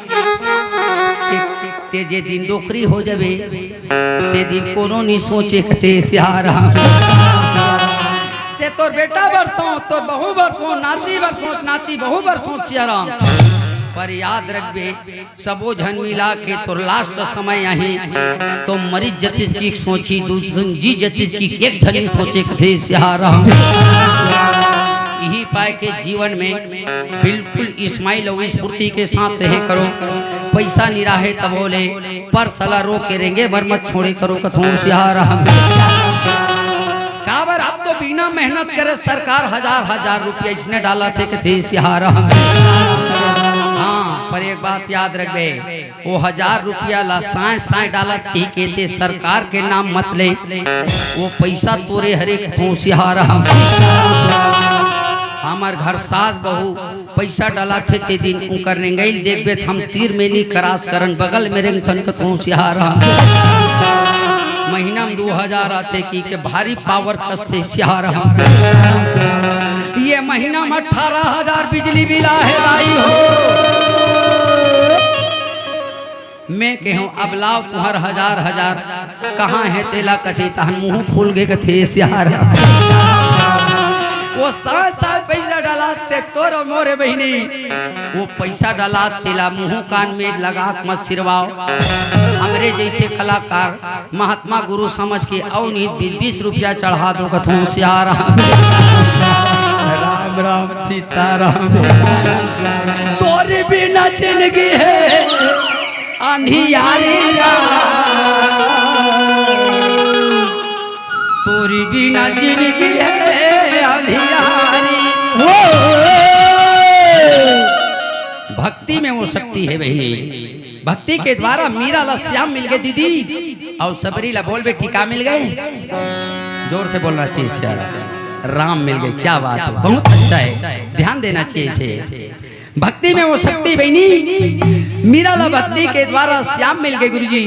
ते जे दिन डोकरी हो जाबे, ते दिन कोनो नी सोचे, कथे सियाराम। ते तोर बेटा बर सोच, तोर बहू बर सोच, नाती बर सोच, नाती बहू बर सोच सियाराम। पर याद रखबे, सबो झन मिला के तोर लास्ट समय आही, तो मरीच जतिस की सोची, दू झन जी जतिस की एक झन ही सोचे कथे सियाराम। यही पाए के जीवन में बिल्कुल स्माइल और स्फूर्ति के साथ रहे करो। पैसा निराहे तभो ले, पर सला रो के रेंगे बर मत छोड़े करो कथों सियाराम। काबर अब तो बिना मेहनत करे सरकार हजार हजार रुपया इसने डालथे कथे सियाराम। हाँ, पर एक बात याद रखबे, वो हजार रुपया ला साँय साँय डालत कही के ते सरकार के नाम मत ले, वो पैसा तोरे हरे कथों सियाराम। हमर घर सास बहू पैसा डालथे ते दिन उंकर रेंगई ल देखबे त हम तीर में नी क्रॉस करन, बगल में रेंगथन कथों सियाराम। महीना में दू हजार आथे कही के भारी पावर कसथे सियाराम। ये महीना में अठारह हजार बिजली बिल आहे दाई हो। मैं कहूँ, अब लाव तुहर हजार हजार, कहाँ हे तेला कथे, तहन मुँह फूल गे कथे सियाराम। वो साँय साँय पैसा डालथे तोर मोरे बहिनी, वो पैसा डालथे तेला मुँह कान में लगा के मत सिरवाव। हमरे जैसे कलाकार महात्मा गुरु समझ के अउ नहीं बीस बीस रुपया चढ़ा दो कथों सियाराम। राम राम सीताराम। तोरी बिना जिंदगी हे अंधियारी राम, तोरी बिना जिंदगी हे अंधियारी। हो। भक्ति में वो शक्ति हे बहिनी, भक्ति के द्वारा मीरा ला श्याम मिल गे दीदी, अउ सबरी ला बोल बेटी का मिल गे, जोर से बोलना चाहिए सियाराम, राम मिल गे। क्या बात हे, बहुत अच्छा हे, ध्यान देना चाहिए इसे। भक्ति में वो शक्ति बहिनी, मीरा ला भक्ति के द्वारा श्याम मिल गे गुरुजी,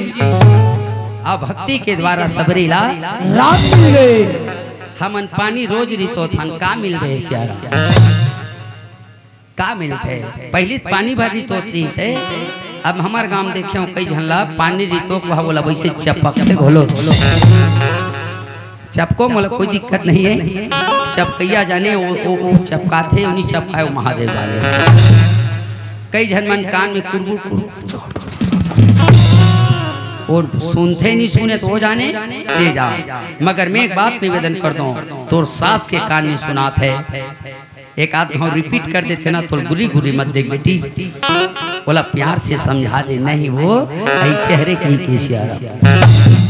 अउ भक्ति के द्वारा सबरी ला राम मिल गे। हमन पानी रोज रितोथन, का मिल गे सियाराम? का मिलथे? पहिली त पानी भर रितोत रिहिस हे, अब हमर गांव देखे हों कई झन ला पानी रितोक वहा ओला वइसे चपकथे घलो। चपको मोला कोई दिक्कत नहीं हे, चपकइया जाने वो, वो, वो चपकाथे, उनी चपकाए वो महादेव जाने। कई झन मन कान में कुरकुर कुरकुर और सुनथे नहीं सुने तो वो जाने ले जा। मगर मैं एक बात निवेदन कर दूं, तोर सास के कान में सुनात हे, एक आध घाव रिपीट कर देथे ना, तो गुरी गुरी मत देख बेटी, ओला प्यार से समझा दे, नहीं वो अइसे हरे कही के सियारा।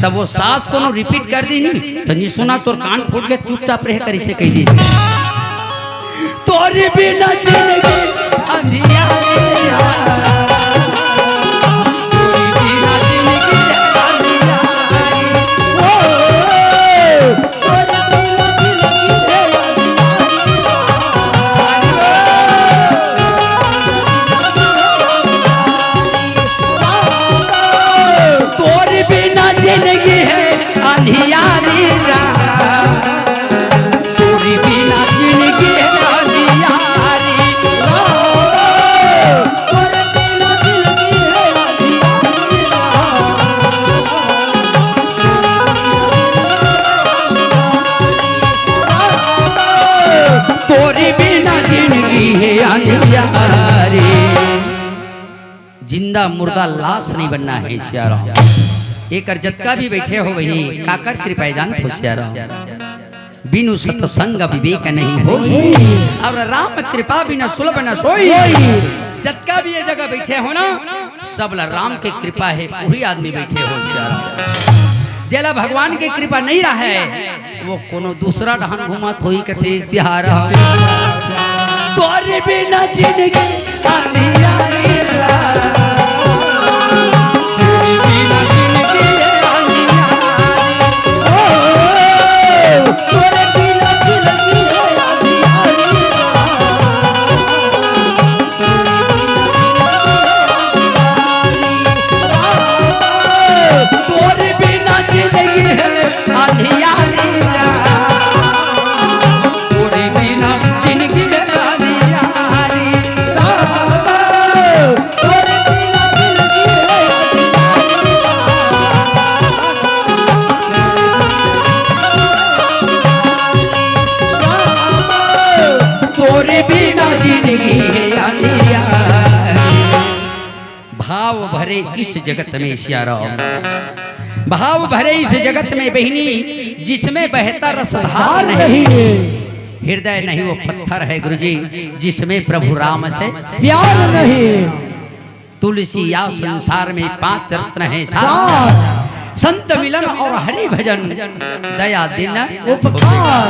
तब वो सास कोनो रिपीट कर दी नहीं, तो नहीं सुना, तोर कान फूट गे, चुपचाप रहे कर, इसे कही दी। तोरी बिना जिंदगी अंधियारी है। तोरी बिना जिंदगी अंधियारी। ओ, तोरी बिना जिंदगी अंधियारी। तोरी बिना जिंदगी है अंधियारी रात। तोरी बिना जिंदगी है अंधियारी। तोरी बिना जिंदगी है अंधियारी। जिंदा मुर्दा लाश नहीं बनना है सियाराम। एकर जतका भी बैठे हो वही काकर कृपा जानत हो सियाराम। बिनु सत्संग विवेक नहीं होई। और राम कृपा बिना सुलभ न सोई। जतका भी ये जगह बैठे हो ना, सब ला राम के कृपा है, वही आदमी बैठे हो सियाराम। जेला भगवान के कृपा नहीं रहे, वो कोनो दूसरा डहन घूमत होई कथे सियाराम। तोरे बिना जिंदगी अंधियारी रात। तोरे बिना जिंदगी अंधियारी। ओ, तोरे बिना जिंदगी अंधियारी रात। तोरे बिना जिंदगी है अंधियारी रात। तोरे बिना जिंदगी है अंधियारी रात। तोरे बिना जिंदगी है अंधियारी रात। तोरे बिना जिंदगी है अंधियारी। इस जगत में सिया राम। भाव भरे इस जगत में बहिनी, जिसमें बहता रसधार धार नहीं। नहीं। हृदय नहीं वो पत्थर है गुरुजी, जिसमें प्रभु राम से प्यार नहीं। तुलसी या संसार में पांच रत्न है सार। सार। संत मिलन और हरि भजन, दया दीन उपकार।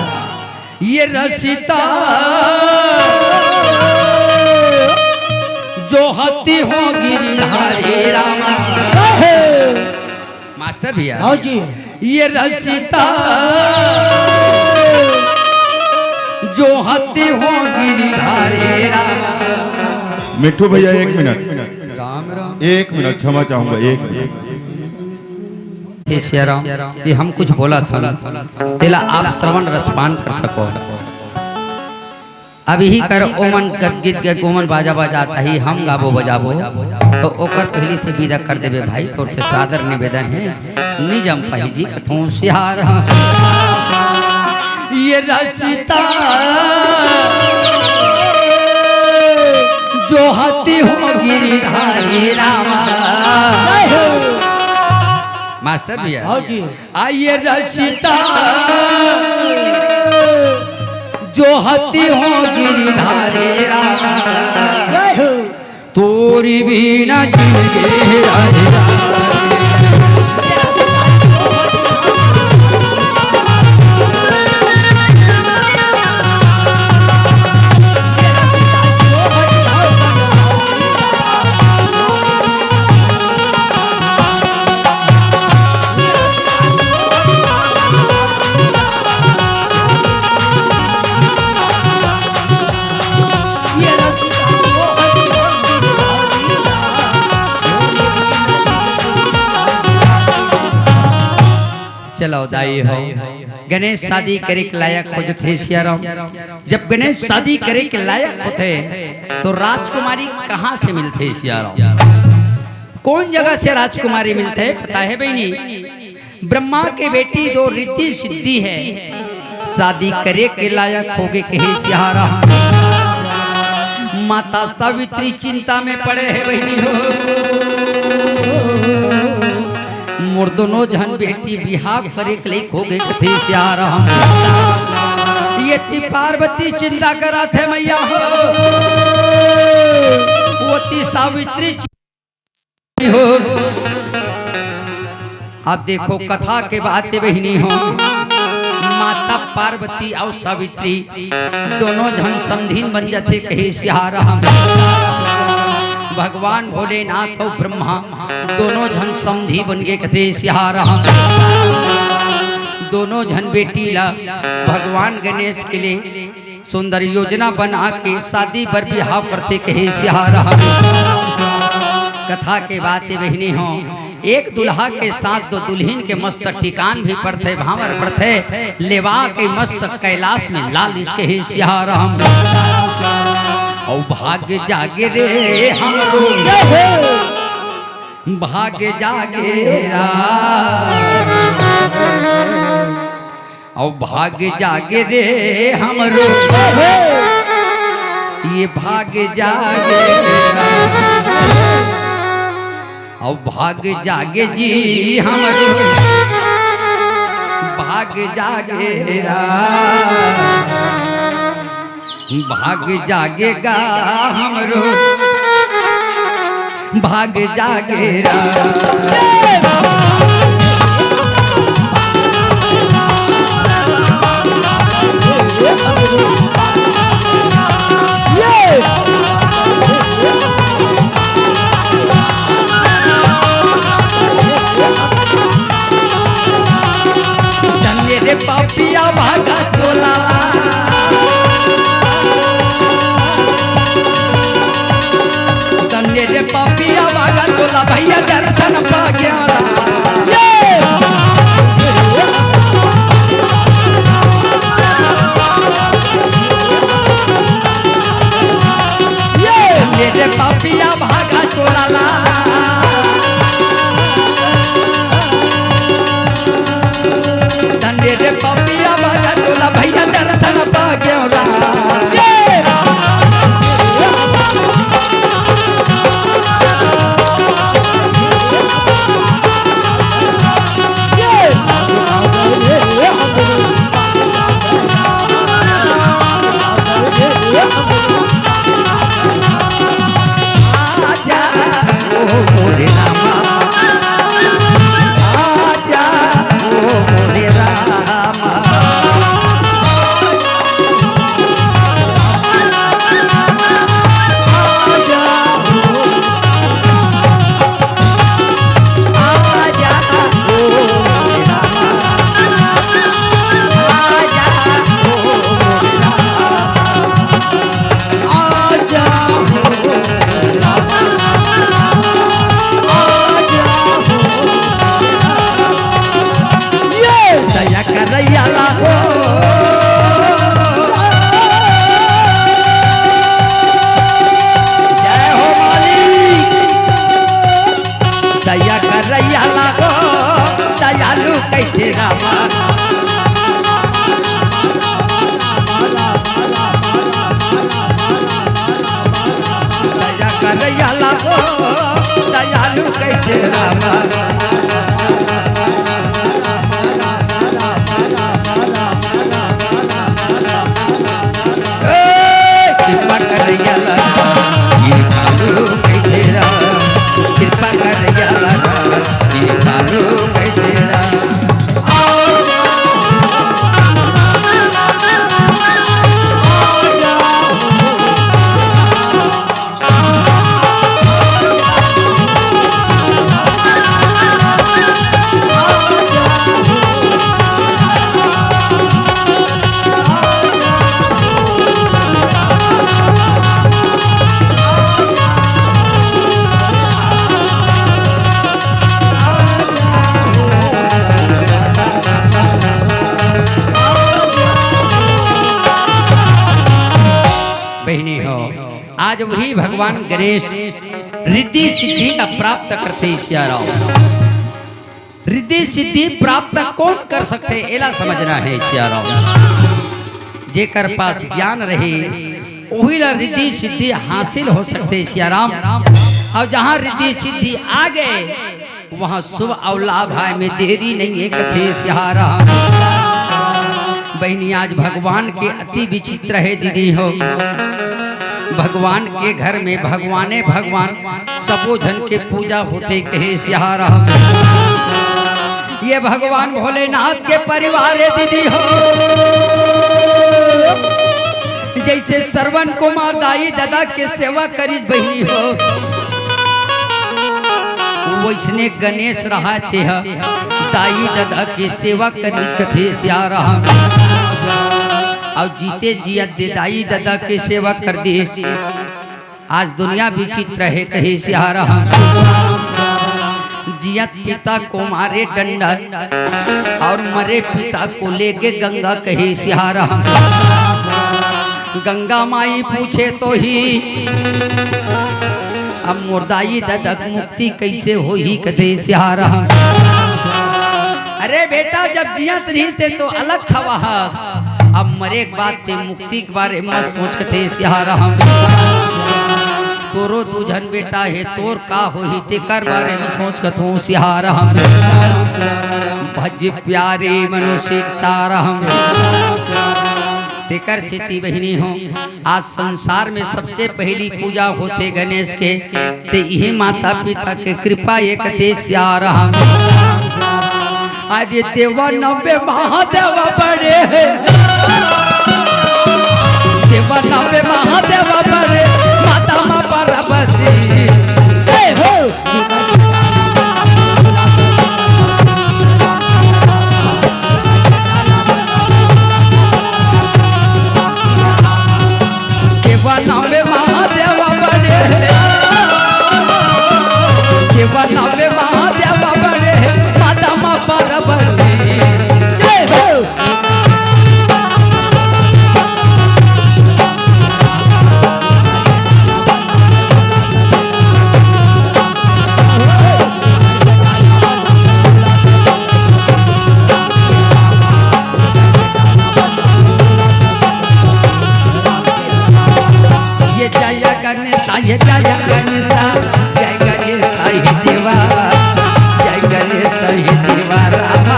ये रसिता जो हति हो गिरिधारी रामा। मास्टर भैया। हाँ जी। ये रसिता जो हति हो गिरिधारी रामा। मिट्ठू भैया, एक मिनट। राम राम। एक मिनट, क्षमा चाहूंगा, एक मिनट। हे सिया राम, ये हम कुछ बोलत हन, तेला आप श्रवण रसपान कर सको। अब इही कर ओमन गदगीत के ओमन बाजा बजात ही, हम गाबो बजाबो, तो ओकर पहली से विदा कर देबे भाई, तोर से सादर निवेदन है, निजम पाही जी कथों सिया राम। ये रसिता जो हति हो गिरिधारी रामा। जय हो। मास्टर भैया। हाँ जी। आइए रसिता जो हति हो गिरिधारी रामा। जय हो। तोरी बिना जिंदगी राधे राधे। चलो दाई हो, गणेश शादी करे के लायक खोजथे सिया राम। जब गणेश शादी करे के लायक होथे, तो राजकुमारी कहाँ से मिलथे सिया राम? कौन जगह से राजकुमारी मिलथे, पता है बहिनी? ब्रह्मा के बेटी दो रिद्धि सिद्धि है, शादी करे के लायक होगे कहे सिया राम। माता सावित्री चिंता में पड़े है बहिनी हो, मोर दोनों झन बेटी बिहाव करे के लायक होगे कथे सिया राम। ये ती पार्वती चिंता करत है मैया हो, वो ती सावित्री हो। अब देखो कथा के बात बहिनी हो, माता पार्वती अउ सावित्री दोनों झन समधिन बन जाथे कहे सिया राम। भगवान भोलेनाथ अउ ब्रह्मा दोनों झन समधी बन गे कथे सिया राम। दोनों झन बेटी ला भगवान गणेश के लिए सुंदर योजना बना के शादी बर बिहाव करथे कहे सिया राम। कथा के बात बहिनी हो, एक दुल्हा के साथ दो दुल्हिन के मस्त ठिकान भी पड़थे, भांवर पड़थे, लेवा के मस्त कैलाश में लालिस कहे सिया राम। अउ भाग जागे रे हमरो, भाग जागे राम। अउ भाग जागे रे हमरो, ये भाग जागे रे। अउ भाग जागे जी हमरो, भाग जागे रे। भाग जागेगा हमरो, भाग जागेगा। धन्य रे पापिया भागा चोला। धन्य रे पापिया भागा चोला, भैया दर्शन पा गया। ये! ये! धन्य रे पापिया भागा चोला ला। धन्य रे पापिया भागा चोला, भैया दर्शन पा गया। ये! कइसे रामा। दया करइया ला ओ, दयालु कइसे रामा। ए, कृपा करइया ला, ये कालू कइसे राम, कृपा करइया ला, ये कालू कइसे राम। बहिनी हो, आज वही भगवान गणेश रिद्धि सिद्धि ला प्राप्त करथे सियाराम। रिद्धि सिद्धि प्राप्त कोन कर सकथे, एला समझना हे सियाराम। जेकर पास ज्ञान रहे, उही ला रिद्धि सिद्धि हासिल हो सकथे सियाराम। अउ जहाँ रिद्धि सिद्धि आ गे, वहाँ शुभ अउ लाभ आय में देरी नइ हे कथे सियाराम। बहिनी, आज भगवान के अति विचित्र हे दीदी हो। भगवान के घर में भगवाने भगवान, सबो झन के पूजा होथे कहे सियाराम। ये भगवान भोलेनाथ के परिवार हे दीदी हो। जइसे श्रवण कुमार दाई ददा के सेवा करिस बहिनी हो, वइसने गणेश रहा तेहा दाई ददा के सेवा करिस कथे सियाराम। अउ जीते जियत दे दाई ददा के सेवा कर दिस। आज दुनिया विचित्र हे कहे सियाराम। जियत पिता को मारे डंडा अउ मरे पिता को लेगे गंगा कहे सियाराम। गंगा माई पूछे तो ही, अब मोर दाई ददा के मुक्ति कइसे होही कथे सियाराम। अरे बेटा, जब जियत रहिसे तो अलग खवाहस, अब मरे के बाद ते मुक्ति के बारे में सोच कथे सियाराम। तोरो दू झन बेटा हे, तोर का होही तेकर बारे में सोच कथों सियाराम। भज प्यारे मनुष्य तारहम। तेकर सेती बहिनी हो, आज संसार में सबसे पहली पूजा होथे गणेश के, ते इही माता पिता के कृपा एक ते सियाराम। अरे देवा नवे महादेव बड़े, देवा नवे महादेव बड़े, माता माँ पार्वती। हे हो। देवा नवे महादेव बड़े, देवा नवे महादेव बड़े, माता माँ पार्वती। जय हो। ये जय गणेश, ये जय गणेश, जय गणेश हे देवा, जय गणेश हे देवा रामा।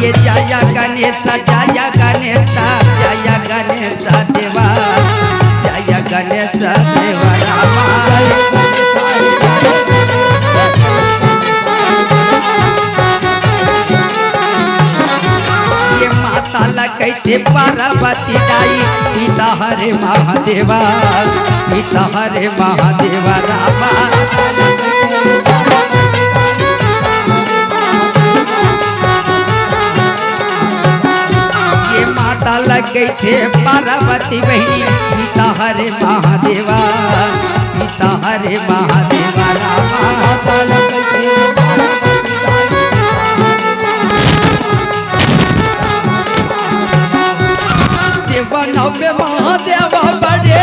ये जय गणेश, जय गणेश, जय गणेश देवा, जय गणेश देवा रामा। ये माता ला कहिथे पार्वती दाई, पिता हरे महादेवा, पिता हरे महादेवा रामा। ये माता ला कहिथे पार्वती बहिनी, पिता हरे महादेवा, पिता हरे महादेवा रामा। देवा नवे महादेवा बड़े।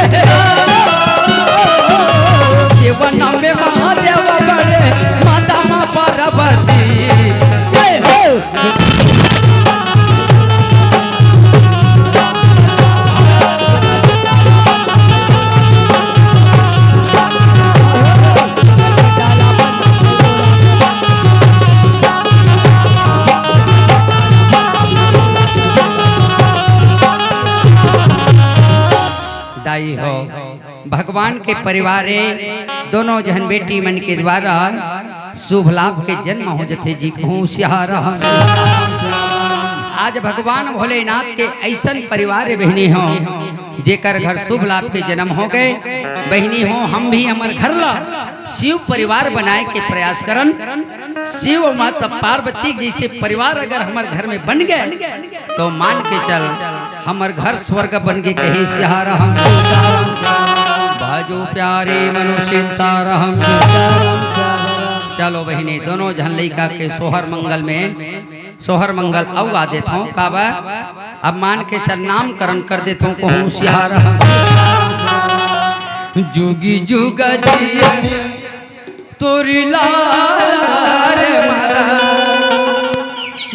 भगवान के परिवार हे, दोनों झन बेटी मन के द्वारा शुभ लाभ के जन्म हो जथे जी, कहूँ सियारा। आज भगवान भोलेनाथ के ऐसन परिवार हे बहिनी हो, जेकर घर शुभ लाभ के जन्म हो गए। बहिनी हो, हम भी हमर घर ला शिव परिवार बनाए के प्रयास करन। शिव माता पार्वती जैसे परिवार अगर हमर घर में बन गए, तो मान के चल, हमर घर स्वर्ग बन के कहे सियारा हम। भजो प्यारे मनु सीताराम। चलो बहिनी, दोनों झन लइका के सोहर मंगल में, सोहर मंगल अउ गा देथों। काबर? अब मान के चल, नामकरण कर देथों, कहूँ सियारा हम। जुगी जुग जिए तोरी लाल मारा,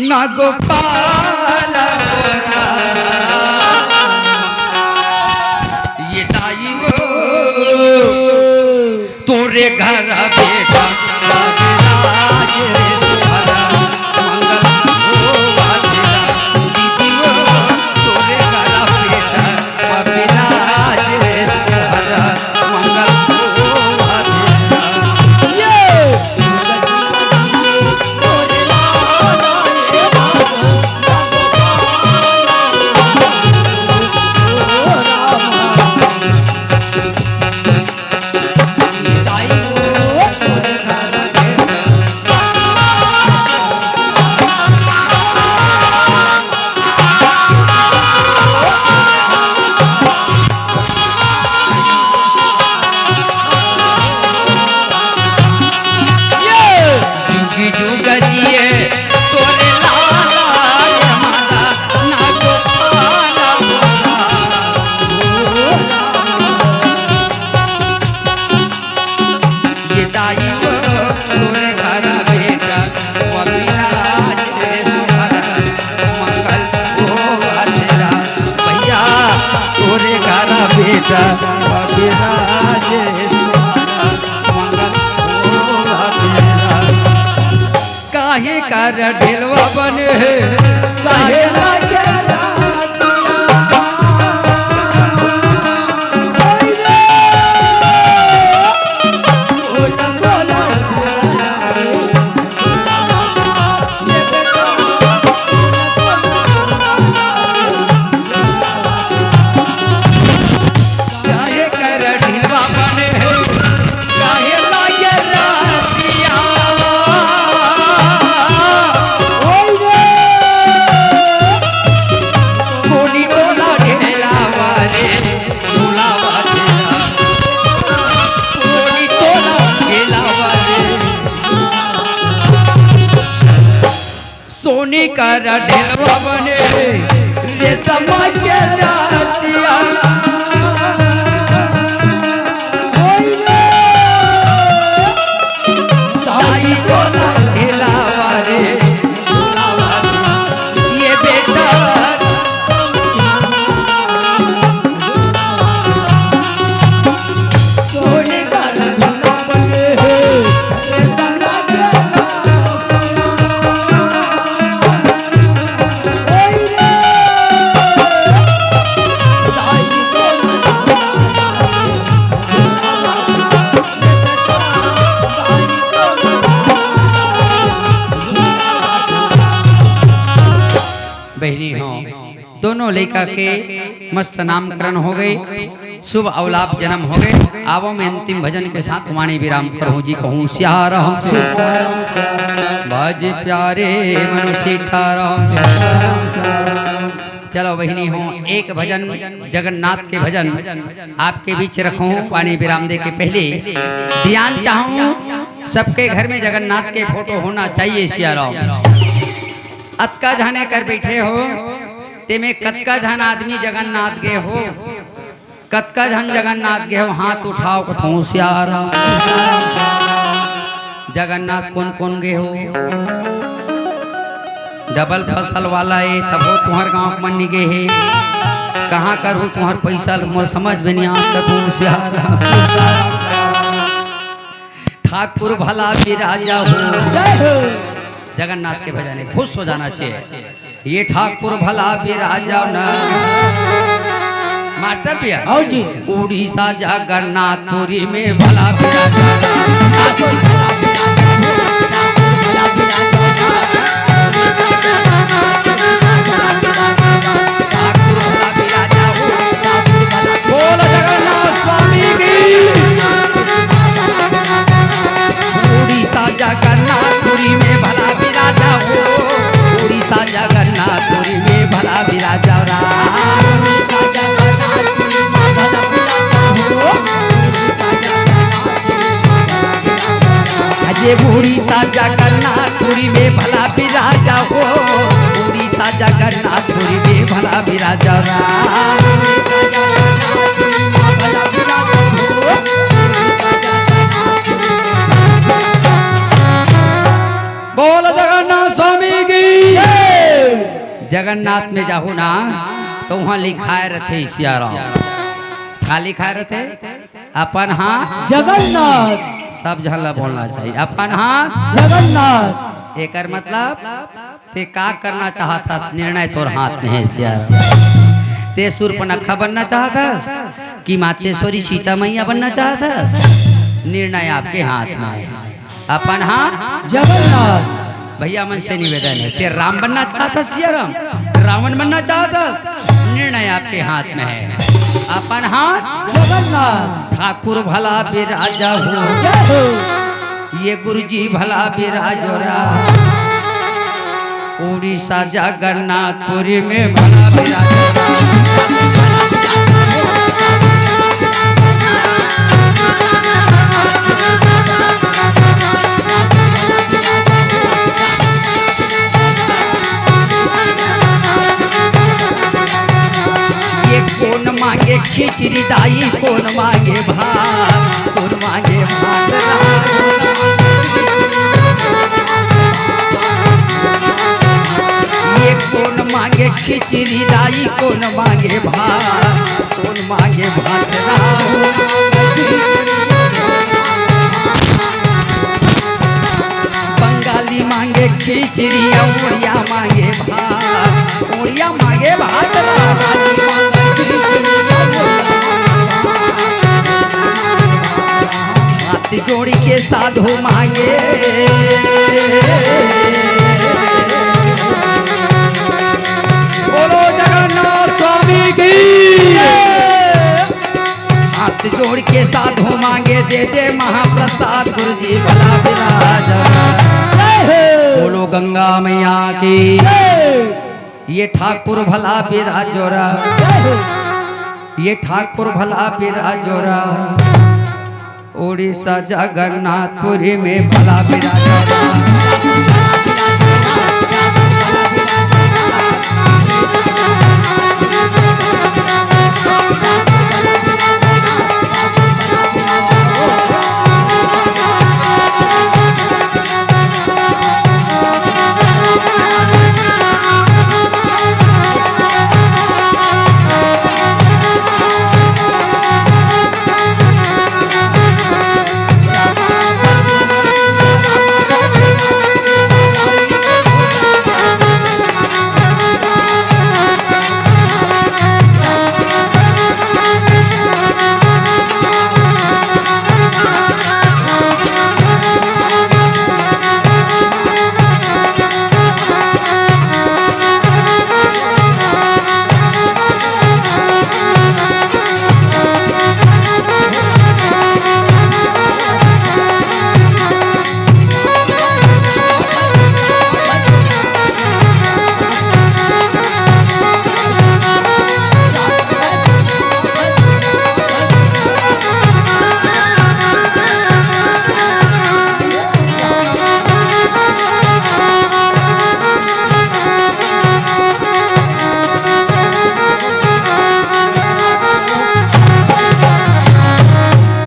ना गोपाल मोरा। ये दाई वो तोरे घर बेटा, मंगल हो तेरा। दीदी वो तोरे घर बेटा, जुग जुग जिए तोरे लाल हमारा, ना गोपाल हमारा। ये दाई वो तोरे घर बेटा, वो विराज रे सुभर, मंगल हो तेरा। भैया, तोरे घर बेटा, वो विराज रे सुभर, मंगल हो तेरा। काहे कर ढेलवा बने हे, काहे लागे रातिया। ओइ रे, बोला, बोला, बोला। काहे कर ढिलवा बने हे, काहे लागे रसिया। ओइ रे। कोनी तोला ढेलावा रे, ढोलावा तेरा। कोनी तोला ढेलावा रे। सोनी कर ढेलवा बने, रेशम के रसिया। ओइ रे, दाई तोला ढेलावा रे, ये बेटा। बहिनी हो, दोनों लइका के मस्त नामकरण हो गए, शुभ अवलाप जन्म हो गए। आवो मैं अंतिम भजन के साथ वाणी विराम करूँ जी, कहूँ सियाराम। बाजे प्यारे मनु सीताराम। चलो बहिनी हो, एक भजन जगन्नाथ के भजन आपके बीच रखूं। वाणी विराम दे के पहले ध्यान चाहूं, सबके घर में जगन्नाथ के फोटो होना चाहिए सियाराम। अतका झन एकर बैठे हो, तेमे कतका झन आदमी जगन्नाथ गे हो, कतका झन जगन्नाथ गे हो, हाथ उठाओ कथों सियाराम। जगन्नाथ कोन कोन गे हो? डबल फसल वाला ए, तभो तुंहर गांव के मन नइ गे हे। कहां करहू तुंहर पइसा ल मोर समझ में नइ आवत कथों सियाराम। ठाकुर भला बिराजा हो। जय हो। जगन्नाथ के भजन हे, खुश हो जाना चाहिए। ये ठाकुर भला बिराजा ना। मास्टर भैया। आओ जी। उड़ीसा जगन्नाथपुरी में भला बिराजा। बोल जगन्नाथ स्वामी की। उड़ीसा जगन्नाथपुरी में भला बिराजा हो। उड़ीसा जगन्नाथपुरी में भला बिराजा राम। अजय उड़ीसा जगन्नाथपुरी में भला बिराजा हो। उड़ीसा जगन्नाथपुरी में भला बिराजा राम। बोल जगन्नाथ स्वामी की। जगन्नाथ में जाहू ना, तो वहाँ लिखाए रथे सियाराम। का लिखाए रथे? अपन हाथ। जगन्नाथ। सब झन ला बोलना चाहिए, अपन हाथ। जगन्नाथ। एकर मतलब ते का करना चाहत हस, निर्णय तोर हाथ में हे सियाराम। ते सूर्पनखा बनना चाहत हस कि मातेश्वरी सीता मैया बनना चाहत हस, निर्णय आपके हाथ में हे। अपन हाथ। जगन्नाथ। भैया मन से निवेदन हे, ते राम बनना चाहत हस सियाराम, रावण बनना चाहत हस, निर्णय आपके हाथ में हे। अपन हाथ। जगन्नाथ। ठाकुर भला बिराजा हो। जय हो। ये गुरुजी भला बिराजो रा। उड़ीसा जगन्नाथपुरी में भला बिराजो रा। ये कोन मांगे खिचड़ी दाई, कोन मांगे भात, कोन मांगे भात। ये कोन मांगे खिचड़ी दाई, कोन मांगे भात, कोन मांगे भात। बंगाली मांगे खिचड़ी, उड़िया मांगे भात, उड़िया मांगे भात। हाथ जोड़ी के साधु मांगे। बोलो जगन्नाथ स्वामी की। हाथ जोड़ के साधु मांगे, दे दे महाप्रसाद गुरुजी भला बिराज। जय हो। बोलो गंगा मैया की। जय। ये ठाकुर भला बिराजो रा। जय हो। ये ठाकुर भला बिराजो रा। उड़ीसा जगन्नाथपुरी में भला बिराजो रा।